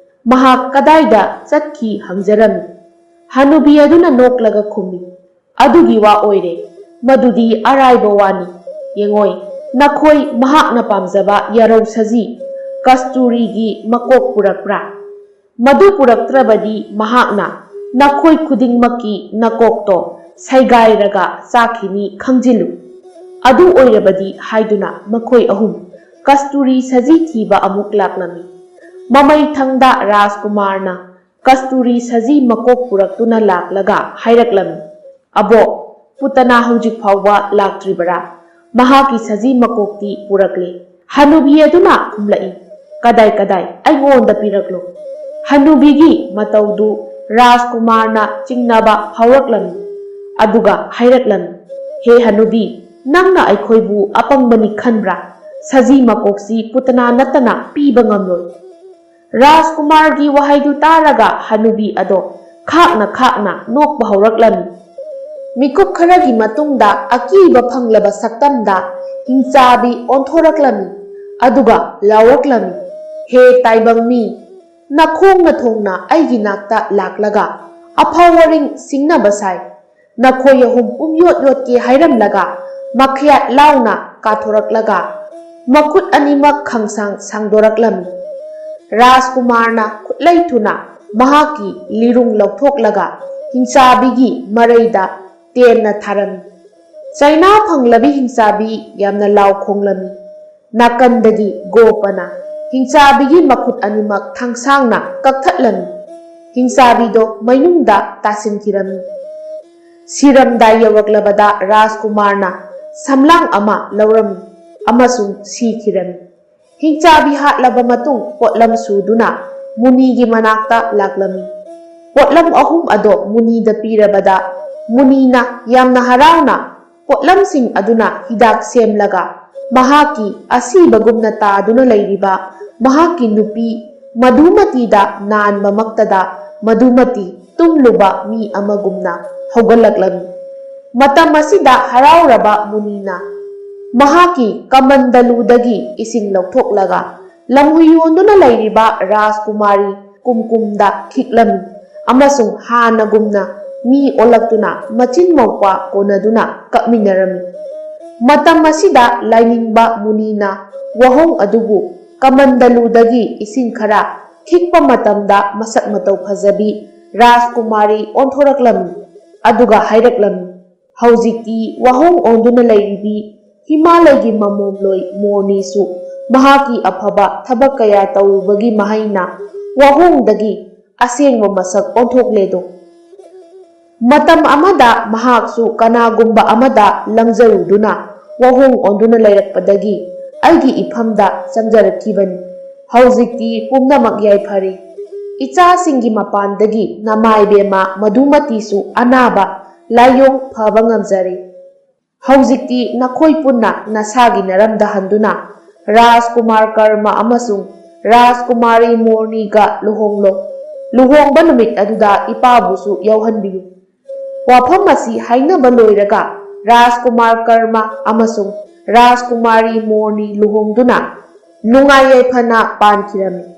ꯃꯍꯥꯛ ꯀꯗꯥꯏꯗ ꯆꯠꯈꯤ ꯍꯪꯖꯔꯝꯃꯤ꯫" ꯍꯅꯨꯕꯤ ꯑꯗꯨꯅ ꯅꯣꯛꯂꯒ ꯈꯨꯝꯃꯤ, "ꯑꯗꯨꯒꯤ ꯋꯥ ꯑꯣꯏꯔꯦ, ꯃꯗꯨꯗꯤ ꯑꯔꯥꯏꯕ ꯋꯥꯅꯤ꯫ ꯌꯦꯡꯉꯣꯏ, ꯅꯈꯣꯏ ꯃꯍꯥꯛꯅ ꯄꯥꯝꯖꯕ ꯌꯥꯔꯧ ꯁꯖꯤ ꯀꯁꯇꯨꯔꯤꯒꯤ ꯃꯀꯣꯛ ꯄꯨꯔꯛꯄ꯭ꯔꯥ? ꯃꯗꯨ ꯄꯨꯔꯛꯇ꯭ꯔꯕꯗꯤ ꯃꯍꯥꯛꯅ ꯅꯈꯣꯏ ꯈꯨꯗꯤꯡꯃꯛꯀꯤ ꯅꯀꯣꯛꯇꯣ ꯁꯩꯒꯥꯏꯔꯒ ꯆꯥꯈꯤꯅꯤ ꯈꯪꯖꯤꯜꯂꯨ꯫" ꯑꯗꯨ ꯑꯣꯏꯔꯕꯗꯤ ꯍꯥꯏꯗꯨꯅ ꯃꯈꯣꯏ ꯑꯍꯨꯝ ꯀꯁꯇꯨꯔꯤ ꯁꯖꯤ ꯊꯤꯕ ꯑꯃꯨꯛ ꯂꯥꯛꯂꯝꯃꯤ꯫ ꯃꯃꯩꯊꯪꯗ ꯔꯥꯖꯀꯨꯃꯥꯔꯅ ꯀꯁꯇꯨꯔꯤ ꯁꯖꯤ ꯃꯀꯣꯛ ꯄꯨꯔꯛꯇꯨꯅ ꯂꯥꯛꯂꯒ ꯍꯥꯏꯔꯛꯂꯝꯃꯤ, "ꯑꯕꯣꯛ, ꯄꯨꯇꯅꯥ ꯍꯧꯖꯤꯛ ꯐꯥꯎꯕ ꯂꯥꯛꯇ꯭ꯔꯤꯕꯔꯥ? ꯃꯍꯥꯛꯀꯤ ꯁꯖꯤ ꯃꯀꯣꯛꯇꯤ ꯄꯨꯔꯛꯂꯦ꯫" ꯍꯅꯨꯕꯤ ꯑꯗꯨꯅ ꯈꯨꯝꯂꯛꯏ, "ꯀꯗꯥꯏ ꯀꯗꯥꯏ? ꯑꯩꯉꯣꯟꯗ ꯄꯤꯔꯛꯂꯣ꯫" ꯍꯅꯨꯕꯤꯒꯤ ꯃꯇꯧꯗꯨ ꯔꯥꯖꯀꯨꯃꯥꯔꯅ ꯆꯤꯡꯅꯕ ꯐꯥꯎꯔꯛꯂꯝꯃꯤ꯫ ꯑꯗꯨꯒ ꯍꯥꯏꯔꯛꯂꯝꯃꯤ, "ꯍꯦ ꯍꯅꯨꯕꯤ, ꯅꯪꯅ ꯑꯩꯈꯣꯏꯕꯨ ꯑꯄꯪꯕꯅꯤ ꯈꯟꯕ꯭ꯔꯥ? ꯁꯖꯤ ꯃꯀꯣꯛꯁꯤ ꯄꯨꯇꯅꯥ ꯅꯠꯇꯅ ꯄꯤꯕ ꯉꯝꯂꯣꯏ꯫" ꯔꯥꯖꯀꯨꯃꯥꯔꯒꯤ ꯋꯥꯍꯩꯗꯨ ꯇꯥꯔꯒ ꯍꯅꯨꯕꯤ ꯑꯗꯣ ꯈꯥꯛꯅ ꯈꯥꯛꯅ ꯅꯣꯛꯄ ꯍꯧꯔꯛꯂꯝꯃꯤ꯫ ꯃꯤꯀꯨꯞ ꯈꯔꯒꯤ ꯃꯇꯨꯡꯗ ꯑꯀꯤꯕ ꯐꯪꯂꯕ ꯁꯛꯇꯝꯗ ꯍꯤꯡꯆꯥꯕꯤ ꯑꯣꯟꯊꯣꯔꯛꯂꯝꯃꯤ꯫ ꯑꯗꯨꯒ ꯂꯥꯎꯔꯛꯂꯝꯃꯤ, "ꯍꯦ ꯇꯥꯏꯕꯪ ꯃꯤ, ꯅꯈꯣꯡꯅ ꯊꯣꯡꯅ ꯑꯩꯒꯤ ꯅꯥꯛꯇ ꯂꯥꯛꯂꯒ ꯑꯐꯥꯎ ꯑꯔꯤꯡ ꯁꯤꯡꯅꯕ ꯁꯥꯏ꯫ ꯅꯈꯣꯏ ꯑꯍꯨꯝ ꯄꯨꯝꯌꯣꯠ ꯌꯣꯠꯀꯦ ꯍꯥꯏꯔꯝꯂꯒ ꯃꯈꯌꯥꯠ ꯂꯥꯎꯅ ꯀꯥꯊꯣꯔꯛꯂꯒ ꯃꯈꯨꯠ ꯑꯅꯤꯃꯛ ꯈꯪꯁꯥꯡ ꯁꯥꯡꯗꯣꯔꯛꯂꯝꯃꯤ꯫" ꯔꯥꯖꯀꯨꯃꯥꯔꯅ ꯈꯨꯠꯂꯩ ꯊꯨꯅ ꯃꯍꯥꯛꯀꯤ ꯂꯤꯔꯨꯡ ꯂꯧꯊꯣꯛꯂꯒ ꯍꯤꯡꯆꯥꯕꯤꯒꯤ ꯃꯔꯩꯗ ꯇꯦꯟꯅ ꯊꯥꯔꯝꯃꯤ꯫ ꯆꯩꯅꯥ ꯐꯪꯂꯕꯤ ꯍꯤꯡꯆꯥꯕꯤ ꯌꯥꯝꯅ ꯂꯥꯎ ꯈꯣꯡꯂꯝꯃꯤ꯫ ꯅꯥꯀꯟꯗꯒꯤ ꯒꯣꯄꯅ ꯍꯤꯡꯆꯥꯕꯤꯒꯤ ꯃꯈꯨꯠ ꯑꯅꯤꯃꯛ ꯊꯥꯡꯁꯥꯡꯅ ꯀꯛꯊꯠꯂꯝꯃꯤ꯫ ꯍꯤꯡꯆꯥꯕꯤꯗꯣ ꯃꯩꯅꯨꯡꯗ ꯇꯥꯁꯤꯟꯈꯤꯔꯝꯃꯤ꯫ ꯁꯤꯔꯝꯗꯥꯏ ꯌꯧꯔꯛꯂꯕꯗ ꯔꯥꯖꯀꯨꯃꯥꯔꯅ ꯁꯝꯂꯥꯡ ꯑꯃ ꯂꯧꯔꯝꯃꯤ ꯑꯃꯁꯨꯡ ꯁꯤꯈꯤꯔꯝꯃꯤ꯫ ꯍꯤꯡꯆꯥꯕꯤ ꯍꯥꯠꯂꯕ ꯃꯇꯨꯡ ꯄꯣꯠꯂꯝ ꯁꯨꯗꯨꯅ ꯃꯨꯅꯤꯒꯤ ꯃꯅꯥꯛꯇ ꯂꯥꯛꯂꯝꯃꯤ꯫ ꯄꯣꯠꯂꯝ ꯑꯍꯨꯝ ꯑꯗꯣ ꯃꯨꯅꯤꯗ ꯄꯤꯔꯕꯗ ꯃꯨꯅꯤꯅ ꯌꯥꯝꯅ ꯍꯔꯥꯎꯅ ꯄꯣꯠꯂꯝꯁꯤꯡ ꯑꯗꯨꯅ ꯍꯤꯗꯥꯛ ꯁꯦꯝꯂꯒ ꯃꯍꯥꯛꯀꯤ ꯑꯁꯤꯕꯒꯨꯝꯅ ꯇꯥꯗꯨꯅ ꯂꯩꯔꯤꯕ ꯃꯍꯥꯛꯀꯤ ꯅꯨꯄꯤ ꯃꯙꯨꯃꯇꯤꯗ ꯅꯥꯟꯕꯃꯛꯇꯗ ꯃꯙꯨꯃꯇꯤ ꯇꯨꯝꯂꯨꯕ ꯃꯤ ꯑꯃꯒꯨꯝꯅ ꯍꯧꯒꯠꯂꯛꯂꯝꯃꯤ꯫ ꯃꯇꯝ ꯑꯁꯤꯗ ꯍꯔꯥꯎꯔꯕ ꯃꯨꯅꯤꯅ ꯃꯍꯥꯛꯀꯤ ꯀꯃꯟꯗꯂꯨꯗꯒꯤ ꯏꯁꯤꯡ ꯂꯧꯊꯣꯛꯂꯒ ꯂꯝꯍꯨꯏ ꯌꯣꯟꯗꯨꯅ ꯂꯩꯔꯤꯕ ꯔꯥꯖꯀꯨꯃꯥꯔꯤ ꯀꯨꯝꯀꯨꯝꯗ ꯈꯤꯛꯂꯝꯃꯤ ꯑꯃꯁꯨꯡ ꯍꯥꯟꯅꯒꯨꯝꯅ ꯃꯤ ꯑꯣꯜꯂꯛꯇꯨꯅ ꯃꯆꯤꯟ ꯃꯧꯄꯥ ꯀꯣꯟꯅꯗꯨꯅ ꯀꯞꯃꯤꯟꯅꯔꯝꯃꯤ꯫ ꯃꯇꯝ ꯑꯁꯤꯗ ꯂꯥꯏꯅꯤꯡꯕ ꯃꯨꯅꯤꯅ ꯋꯥꯍꯣꯡ ꯑꯗꯨꯕꯨ ꯀꯃꯟꯗꯂꯨꯗꯒꯤ ꯏꯁꯤꯡ ꯈꯔ ꯈꯤꯛꯄ ꯃꯇꯝꯗ ꯃꯁꯛ ꯃꯇꯧ ꯐꯖꯕꯤ ꯔꯥꯖꯀꯨꯃꯥꯔꯤ ꯑꯣꯟꯊꯣꯔꯛꯂꯝꯃꯤ꯫ ꯑꯗꯨꯒ ꯍꯥꯏꯔꯛꯂꯝꯃꯤ, "ꯍꯧꯖꯤꯛꯇꯤ ꯋꯥꯍꯣꯡ ꯑꯣꯟꯗꯨꯅ ꯂꯩꯔꯤꯕꯤ ꯍꯤꯃꯥꯂꯌꯒꯤ ꯃꯃꯣꯝꯂꯣꯏ ꯃꯣꯔꯅꯤꯁꯨ ꯃꯍꯥꯛꯀꯤ ꯑꯐꯕ ꯊꯕꯛ ꯀꯌꯥ ꯇꯧꯔꯨꯕꯒꯤ ꯃꯍꯩꯅ ꯋꯥꯍꯣꯡꯗꯒꯤ ꯑꯁꯦꯡꯕ ꯃꯁꯛ ꯑꯣꯟꯊꯣꯛꯂꯦꯗꯣ꯫ ꯃꯇꯝ ꯑꯃꯗ ꯃꯍꯥꯛꯁꯨ ꯀꯅꯥꯒꯨꯝꯕ ꯑꯃꯗ ꯂꯪꯖꯔꯨꯗꯨꯅ ꯋꯥꯍꯣꯡ ꯑꯣꯟꯗꯨꯅ ꯂꯩꯔꯛꯄꯗꯒꯤ ꯑꯩꯒꯤ ꯏꯐꯝꯗ ꯆꯪꯖꯔꯛꯈꯤꯕꯅꯤ꯫ ꯍꯧꯖꯤꯛꯇꯤ ꯄꯨꯝꯅꯃꯛ ꯌꯥꯏꯐꯔꯦ꯫ ꯏꯆꯥꯁꯤꯡꯒꯤ ꯃꯄꯥꯟꯗꯒꯤ ꯅꯃꯥꯏꯕꯦꯝꯃ ꯃꯙꯨꯃꯇꯤꯁꯨ ꯑꯅꯥꯕ ꯂꯥꯏꯑꯣꯡ ꯐꯕ ꯉꯝꯖꯔꯦ꯫ ꯍꯧꯖꯤꯛꯇꯤ ꯅꯈꯣꯏ ꯄꯨꯟꯅ ꯅꯁꯥꯒꯤ ꯅꯔꯝꯗ ꯍꯟꯗꯨꯅ ꯔꯥꯖꯀꯨꯃꯥꯔ ꯀꯔꯃ ꯑꯃꯁꯨꯡ ꯔꯥꯖꯀꯨꯃꯥꯔꯤ ꯃꯣꯔꯅꯤꯒ ꯂꯨꯍꯣꯡꯂꯣ꯫ ꯂꯨꯍꯣꯡꯕ ꯅꯨꯃꯤꯠ ꯑꯗꯨꯗ ꯏꯄꯥꯕꯨꯁꯨ ꯌꯥꯎꯍꯟꯕꯤꯌꯨ꯫" ꯋꯥꯐꯝ ꯑꯁꯤ ꯍꯥꯏꯅꯕ ꯂꯣꯏꯔꯒ ꯔꯥꯖꯀꯨꯃꯥꯔ ꯀꯔꯃ ꯑꯃꯁꯨꯡ ꯔꯥꯖꯀꯨꯃꯥꯔꯤ ꯃꯣꯔꯅꯤ ꯂꯨꯍꯣꯡꯗꯨꯅ ꯅꯨꯡꯉꯥꯏ ꯌꯥꯏꯐꯅ ꯄꯥꯟꯈꯤꯔꯝꯃꯤ꯫